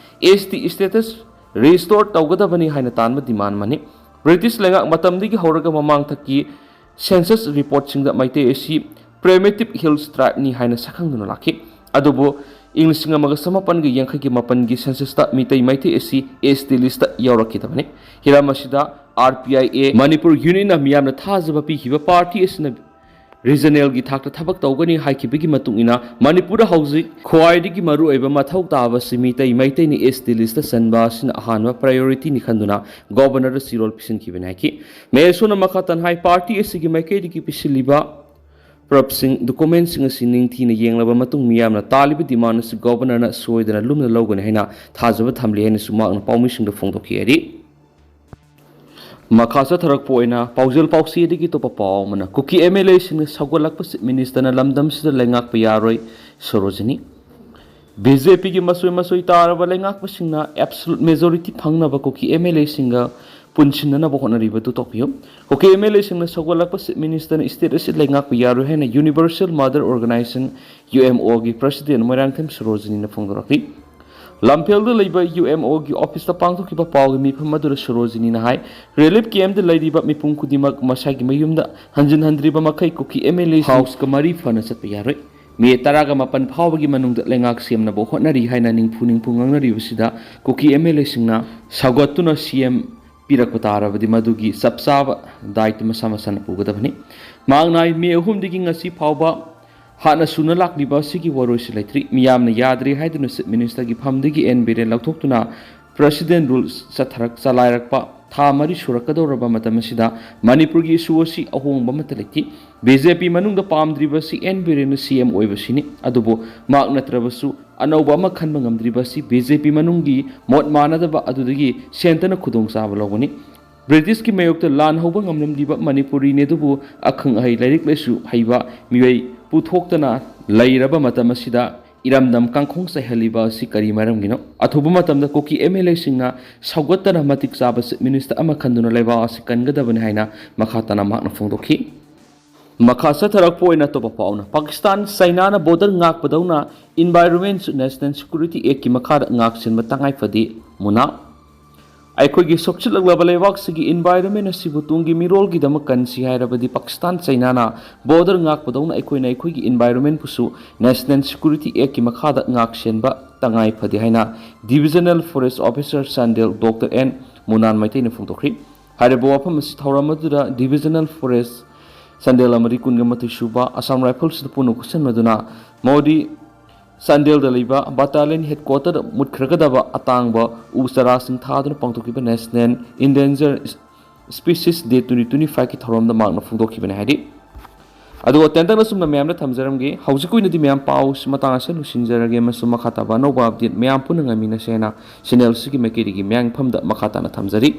ꯑꯦꯁ ꯇꯤ ꯁ꯭ꯇꯦꯇꯁ ꯔꯤꯁꯇꯣꯔ ꯇꯧꯒꯗꯕꯅꯤ ꯍꯥꯏꯅ ꯇꯥꯟꯕ ꯗꯤꯃꯥꯟ ꯑꯃꯅꯤ꯫ ꯕ꯭ꯔꯤꯇꯤꯁ ꯂꯩꯉꯥꯛ ꯃꯇꯝꯗꯒꯤ ꯍꯧꯔꯒ ꯃꯃꯥꯡꯊꯛꯀꯤ ꯁꯦꯟꯁꯁ ꯔꯤꯄꯣꯔꯠꯁꯤꯡꯗ ꯃꯩꯇꯩ ꯑꯁꯤ ꯄ꯭ꯔꯤꯃꯤꯇꯤꯚ ꯍꯤꯜꯁ ꯇ꯭ꯔꯥꯏꯕꯅꯤ ꯍꯥꯏꯅ ꯁꯛꯈꯪꯗꯨꯅ ꯂꯥꯛꯈꯤ꯫ ꯑꯗꯨꯕꯨ ꯏꯪ ꯂꯤꯁꯤꯡ ꯑꯃꯒ ꯆꯃꯥꯄꯟꯒ ꯌꯥꯡꯈꯩꯒꯤ ꯃꯥꯄꯟꯒꯤ ꯁꯦꯟꯁꯁꯇ ꯃꯤꯇꯩ ꯃꯩꯇꯩ ꯑꯁꯤ ꯑꯦꯁ ꯇꯤ ꯂꯤꯁꯇ ꯌꯥꯎꯔꯛꯈꯤꯗꯕꯅꯤ꯫ ꯍꯤꯔꯝ ꯑꯁꯤꯗ R P I A Manipur ꯌꯨꯅꯤꯠꯅ ꯃꯤꯌꯥꯝꯅ ꯊꯥꯖꯕ ꯄꯤꯈꯤꯕ ꯄꯥꯔꯇꯤ ꯑꯁꯤꯅ ꯔꯤꯖꯅꯦꯜꯒꯤ ꯊꯥꯛꯇ ꯊꯕꯛ ꯇꯧꯒꯅꯤ ꯍꯥꯏꯈꯤꯕꯒꯤ ꯃꯇꯨꯡ ꯏꯟꯅ ꯃꯅꯤꯄꯨꯔꯗ ꯍꯧꯖꯤꯛ ꯈ꯭ꯋꯥꯏꯗꯒꯤ ꯃꯔꯨꯑꯣꯏꯕ ꯃꯊꯧ ꯇꯥꯕꯁꯤ ꯃꯤꯇꯩ ꯃꯩꯇꯩꯅ ꯑꯦꯁ ꯇꯤ ꯂꯤꯁꯇ ꯆꯟꯕ ꯑꯁꯤꯅ ꯑꯍꯥꯟꯕ ꯄ꯭ꯔꯥꯏꯌꯣꯔꯤꯇꯤꯅꯤ ꯈꯟꯗꯨꯅ ꯒꯣꯕꯔꯅꯔꯗ ꯆꯦꯔꯣꯜ ꯄꯤꯁꯤꯟꯈꯤꯕꯅꯤ ꯍꯥꯏꯈꯤ꯫ ꯃꯍꯦꯁꯣꯔꯅ ꯃꯈꯥ ꯇꯥꯅ ꯍꯥꯏ, ꯄꯥꯔꯇꯤ ꯑꯁꯤꯒꯤ ꯃꯥꯏꯀꯩꯗꯒꯤ ꯄꯤꯁꯤꯜꯂꯤꯕ ꯄ꯭ꯔꯨꯐꯁꯤꯡ, ꯗꯣꯀꯨꯃꯦꯟꯁꯤꯡ ꯑꯁꯤ ꯅꯤꯡꯊꯤꯅ ꯌꯦꯡꯂꯕ ꯃꯇꯨꯡ ꯃꯤꯌꯥꯝꯅ ꯇꯥꯜꯂꯤꯕ ꯗꯤꯃꯥꯟ ꯑꯁꯤ ꯒꯣꯕꯔꯅꯔꯅ ꯁꯣꯏꯗꯅ ꯂꯨꯝꯅ ꯂꯧꯒꯅꯤ ꯍꯥꯏꯅ ꯊꯥꯖꯕ ꯊꯝꯂꯤ ꯍꯥꯏꯅꯁꯨ ꯃꯍꯥꯛꯅ ꯄꯥꯎꯃꯤꯁꯤꯡꯗ ꯐꯣꯡꯗꯣꯛꯈꯤ ꯍꯥꯏꯔꯤ꯫ ꯃꯈꯥ ꯆꯠꯊꯔꯛꯄ ꯑꯣꯏꯅ ꯄꯥꯎꯖꯦꯜ ꯄꯥꯎꯆꯦꯗꯒꯤ ꯑꯇꯣꯞꯄ ꯄꯥꯎ ꯑꯃꯅ, ꯀꯨꯀꯤ ꯑꯦꯝ ꯑꯦꯜ ꯑꯦꯁꯤꯡꯅ ꯁꯧꯒꯠꯂꯛꯄꯁꯤ ꯃꯤꯅꯤꯁꯇꯔꯅ ꯂꯝꯗꯝꯁꯤꯗ ꯂꯩꯉꯥꯛꯄ ꯌꯥꯔꯣꯏ, ꯁꯣꯔꯣꯖꯤꯅꯤ꯫ ꯕꯤ ꯖꯦ ꯄꯤꯒꯤ ꯃꯆꯣꯏ ꯃꯆꯣꯏ ꯇꯥꯔꯕ ꯂꯩꯉꯥꯛꯄꯁꯤꯡꯅ ꯑꯦꯕꯁꯣꯂꯨꯠ ꯃꯦꯖꯣꯔꯤꯇꯤ ꯐꯪꯅꯕ ꯀꯨꯀꯤ ꯑꯦꯝ ꯑꯦꯜ ꯑꯦꯁꯤꯡꯒ ꯄꯨꯟꯁꯤꯟꯅꯅꯕ ꯍꯣꯠꯅꯔꯤꯕꯗꯨ ꯇꯣꯛꯄꯤꯌꯨ꯫ ꯀꯨꯀꯤ ꯑꯦꯝ ꯑꯦꯜ ꯑꯦꯁꯤꯡꯅ ꯁꯧꯒꯠꯂꯛꯄ ꯆꯤꯐ ꯃꯤꯅꯤꯁꯇꯔꯅ ꯁ꯭ꯇꯦꯠ ꯑꯁꯤ ꯂꯩꯉꯥꯛꯄ ꯌꯥꯔꯣꯏ ꯍꯥꯏꯅ universal mother organisation, U M ꯑꯣꯒꯤ ꯄ꯭ꯔꯁꯤꯗꯦꯟ ꯃꯣꯏꯔꯥꯡꯊꯦꯝ ꯁꯣꯔꯣꯖꯤꯅꯤꯅ ꯐꯣꯡꯗꯣꯔꯛꯂꯤ꯫ ꯂꯝꯐꯦꯜꯗ ꯂꯩꯕ ꯌꯨ ꯑꯦꯝ ꯑꯣꯒꯤ ꯑꯣꯐꯤꯁꯇ ꯄꯥꯡꯊꯣꯛꯈꯤꯕ ꯄꯥꯎꯒꯤ ꯃꯤꯐꯝ ꯑꯗꯨꯗ ꯁꯣꯔꯣꯖꯤꯅꯤꯅ ꯍꯥꯏ, ꯔꯤꯂꯤꯐ ꯀꯦꯝꯞꯇ ꯂꯩꯔꯤꯕ ꯃꯤꯄꯨꯝ ꯈꯨꯗꯤꯡꯃꯛ ꯃꯁꯥꯒꯤ ꯃꯌꯨꯝꯗ ꯍꯟꯖꯤꯟꯍꯟꯗ꯭ꯔꯤꯕ ꯃꯈꯩ ꯀꯨꯀꯤ ꯑꯦꯝ ꯑꯦꯜ ꯑꯦ ꯍꯥꯎꯁꯀ ꯃꯔꯤ ꯐꯅ ꯆꯠꯄ ꯌꯥꯔꯣꯏ꯫ ꯃꯦ ꯇꯔꯥꯒ ꯃꯥꯄꯟ ꯐꯥꯎꯕꯒꯤ ꯃꯅꯨꯡꯗ ꯂꯩꯉꯥꯛ ꯁꯦꯝꯅꯕ ꯍꯣꯠꯅꯔꯤ ꯍꯥꯏꯅ ꯅꯤꯡꯐꯨ ꯅꯤꯡꯐꯨ ꯉꯥꯡꯅꯔꯤꯕꯁꯤꯗ ꯀꯨꯀꯤ ꯑꯦꯝ ꯑꯦꯜ ꯑꯦꯁꯤꯡꯅ ꯁꯧꯒꯠꯇꯨꯅ ꯁꯤ ꯑꯦꯝ ꯄꯤꯔꯛꯄ ꯇꯥꯔꯕꯗꯤ ꯃꯗꯨꯒꯤ ꯆꯞ ꯆꯥꯕ ꯗꯥꯏꯇ ꯃꯁꯥ ꯃꯁꯥꯅ ꯄꯨꯒꯗꯕꯅꯤ꯫ ꯃꯍꯥꯛꯅ ꯍꯥꯏ, ꯃꯦ ꯑꯍꯨꯝꯗꯒꯤ ꯉꯁꯤ ꯐꯥꯎꯕ ꯍꯥꯟꯅ ꯁꯨꯅ ꯂꯥꯛꯂꯤꯕ ꯑꯁꯤꯒꯤ ꯋꯥꯔꯣꯏꯁꯤ ꯂꯩꯇ꯭ꯔꯤ꯫ ꯃꯤꯌꯥꯝꯅ ꯌꯥꯗ꯭ꯔꯦ ꯍꯥꯏꯗꯨꯅ ꯆꯤꯐ ꯃꯤꯅꯤꯁꯇꯔꯒꯤ ꯐꯝꯗꯒꯤ ꯑꯦꯟ ꯕꯤꯔꯦꯟ ꯂꯧꯊꯣꯛꯇꯨꯅ ꯄ꯭ꯔꯦꯁꯤꯗꯦꯟ ꯔꯨꯜ ꯆꯠꯊꯔꯛ ꯆꯂꯥꯏꯔꯛꯄ ꯊꯥ ꯃꯔꯤ ꯁꯨꯔꯛꯀꯗꯧꯔꯕ ꯃꯇꯝ ꯑꯁꯤꯗ ꯃꯅꯤꯄꯨꯔꯒꯤ ꯏꯁꯨ ꯑꯁꯤ ꯑꯍꯣꯡꯕ ꯑꯃꯠꯇ ꯂꯩꯇꯦ꯫ ꯕꯤ ꯖꯦ ꯄꯤ ꯃꯅꯨꯡꯗ ꯄꯥꯝꯗ꯭ꯔꯤꯕ ꯑꯁꯤ ꯑꯦꯟ ꯕꯤꯔꯦꯟꯅ ꯁꯤ ꯑꯦꯝ ꯑꯣꯏꯕꯁꯤꯅꯤ꯫ ꯑꯗꯨꯕꯨ ꯃꯍꯥꯛ ꯅꯠꯇ꯭ꯔꯕꯁꯨ ꯑꯅꯧꯕ ꯑꯃ ꯈꯟꯕ ꯉꯝꯗ꯭ꯔꯤꯕ ꯑꯁꯤ ꯕꯤ ꯖꯦ ꯄꯤ ꯃꯅꯨꯡꯒꯤ ꯃꯣꯠ ꯃꯥꯟꯅꯗꯕ ꯑꯗꯨꯗꯒꯤ ꯁꯦꯟꯇꯔꯅ ꯈꯨꯗꯣꯡꯆꯥꯕ ꯂꯧꯕꯅꯤ꯫ ꯕ꯭ꯔꯤꯇꯤꯁꯀꯤ ꯃꯥꯌꯣꯛꯇ ꯂꯥꯟ ꯍꯧꯕ ꯉꯝꯂꯝꯂꯤꯕ ꯃꯅꯤꯄꯨꯔꯤꯅꯤ, ꯑꯗꯨꯕꯨ ꯑꯈꯪ ꯑꯍꯩ, ꯂꯥꯏꯔꯤꯛ ꯂꯥꯏꯁꯨ ꯍꯩꯕ ꯃꯤꯑꯣꯏ ꯄꯨꯊꯣꯛꯇꯅ ꯂꯩꯔꯕ ꯃꯇꯝ ꯑꯁꯤꯗ ꯏꯔꯝꯗꯝ ꯀꯥꯡꯈꯣꯡ ꯆꯥꯏꯍꯜꯂꯤꯕ ꯑꯁꯤ ꯀꯔꯤ ꯃꯔꯝꯒꯤꯅꯣ? ꯑꯊꯨꯕ ꯃꯇꯝꯗ ꯀꯨꯀꯤ ꯑꯦꯝ ꯑꯦꯜ ꯑꯦꯁꯤꯡꯅ ꯁꯧꯒꯠꯇꯅ ꯃꯇꯤꯛ ꯆꯥꯕ ꯆꯤꯐ ꯃꯤꯅꯤꯁꯇꯔ ꯑꯃ ꯈꯟꯗꯨꯅ ꯂꯩꯕꯥꯛ ꯑꯁꯤ ꯀꯟꯒꯗꯕꯅꯤ ꯍꯥꯏꯅ ꯃꯈꯥ ꯇꯥꯅ ꯃꯍꯥꯛꯅ ꯐꯣꯡꯗꯣꯛꯈꯤ꯫ ꯃꯈꯥ ꯆꯠꯊꯔꯛꯄ ꯑꯣꯏꯅ ꯑꯇꯣꯞꯄ ꯄꯥꯎꯅ, ꯄꯥꯀꯤꯁꯇꯥꯟ ꯆꯩꯅꯥꯅ ꯕꯣꯔꯗꯔ ꯉꯥꯛꯄꯗꯧꯅ ꯏꯟꯚꯥꯏꯔꯣꯟꯃꯦꯟꯁꯨ ꯅꯦꯁꯅꯦꯜ ꯁꯦꯀ꯭ꯌꯨꯔꯤꯇꯤ ꯑꯦꯛꯀꯤ ꯃꯈꯥꯗ ꯉꯥꯛꯁꯦꯟꯕ ꯇꯉꯥꯏ ꯐꯗꯦ, ꯃꯨꯅꯥ꯫ ꯑꯩꯈꯣꯏꯒꯤ ꯁꯣꯛꯆꯤꯜꯂꯛꯂꯕ ꯂꯩꯕꯥꯛꯁꯤꯒꯤ ꯏꯟꯚꯥꯏꯔꯣꯟꯃꯦꯟ ꯑꯁꯤꯕꯨ ꯇꯨꯡꯒꯤ ꯃꯤꯔꯣꯜꯒꯤꯗꯃꯛ ꯀꯟꯁꯤ ꯍꯥꯏꯔꯕꯗꯤ ꯄꯥꯀꯤꯁꯇꯥꯟ ꯆꯩꯅꯥꯅ ꯕꯣꯔꯗꯔ ꯉꯥꯛꯄꯗꯧꯅ ꯑꯩꯈꯣꯏꯅ ꯑꯩꯈꯣꯏꯒꯤ ꯏꯟꯚꯥꯏꯔꯣꯟꯃꯦꯟꯕꯨꯁꯨ ꯅꯦꯁꯅꯦꯜ ꯁꯦꯀ꯭ꯌꯨꯔꯤꯇꯤ ꯑꯦꯛꯀꯤ ꯃꯈꯥꯗ ꯉꯥꯛꯁꯦꯟꯕ ꯇꯉꯥꯏ ꯐꯗꯦ ꯍꯥꯏꯅ divisional forest officer Chandel doctor N Munan ꯃꯩꯇꯩꯅ ꯐꯣꯡꯗꯣꯛꯈꯤ꯫ ꯍꯥꯏꯔꯤꯕ ꯋꯥꯐꯝ ꯑꯁꯤ ꯊꯧꯔꯝ ꯑꯗꯨꯗ ꯗꯤꯚꯤꯖꯅꯦꯜ ꯐꯣꯔꯦꯁ ꯆꯥꯟꯗꯦꯜ ꯑꯃꯗꯤ ꯀꯨꯟꯒ ꯃꯥꯊꯣꯏ ꯁꯨꯕ ꯑꯁꯥꯝ ꯔꯥꯏꯐꯜꯁꯇ ꯄꯨꯟꯅ ꯈꯨꯠꯁꯝꯅꯗꯨꯅ ꯃꯣꯗꯤ ꯆꯥꯟꯗꯦꯜꯗ ꯂꯩꯕ ꯕꯠꯇꯥꯂꯤꯌꯟ ꯍꯦꯗꯀ꯭ꯋꯥꯇꯔꯗ ꯃꯨꯠꯈ꯭ꯔꯒꯗꯕ ꯑꯇꯥꯡꯕ ꯎ ꯆꯥꯔꯥꯁꯤꯡ ꯊꯥꯗꯨꯅ ꯄꯥꯡꯊꯣꯛꯈꯤꯕ ꯅꯦꯁꯅꯦꯜ ꯏꯟꯗꯦꯟꯖꯔ ꯁ꯭ꯄꯤꯁꯤꯁ ꯗꯦ ꯇ꯭ꯋꯦꯟꯇꯤ ꯇ꯭ꯋꯦꯟꯇꯤ ꯐꯥꯏꯚꯀꯤ ꯊꯧꯔꯝꯗ ꯃꯍꯥꯛꯅ ꯐꯣꯡꯗꯣꯛꯈꯤꯕꯅꯤ ꯍꯥꯏꯔꯤ꯫ ꯑꯗꯨꯒ ꯇꯦꯟꯇꯛꯅ ꯁꯨꯝꯅ ꯃꯌꯥꯝꯗ ꯊꯝꯖꯔꯝꯒꯦ꯫ ꯍꯧꯖꯤꯛꯀꯤ ꯑꯣꯏꯅꯗꯤ ꯃꯌꯥꯝ ꯄꯥꯎꯁꯤ ꯃꯇꯥꯡ ꯑꯁꯤꯗ ꯂꯣꯏꯁꯤꯟꯖꯔꯒꯦ ꯑꯃꯁꯨꯡ ꯃꯈꯥ ꯇꯥꯕ ꯑꯅꯧꯕ ꯑꯞꯗꯦꯠ ꯃꯌꯥꯝ ꯄꯨꯟꯅ ꯉꯥꯏꯃꯤꯟꯅꯁꯦ ꯍꯥꯏꯅ ꯆꯦꯅꯦꯜꯁꯤꯒꯤ ꯃꯥꯏꯀꯩꯗꯒꯤ ꯃꯌꯥꯝꯒꯤ ꯐꯝꯗ ꯃꯈꯥ ꯇꯥꯅ ꯊꯝꯖꯔꯤ꯫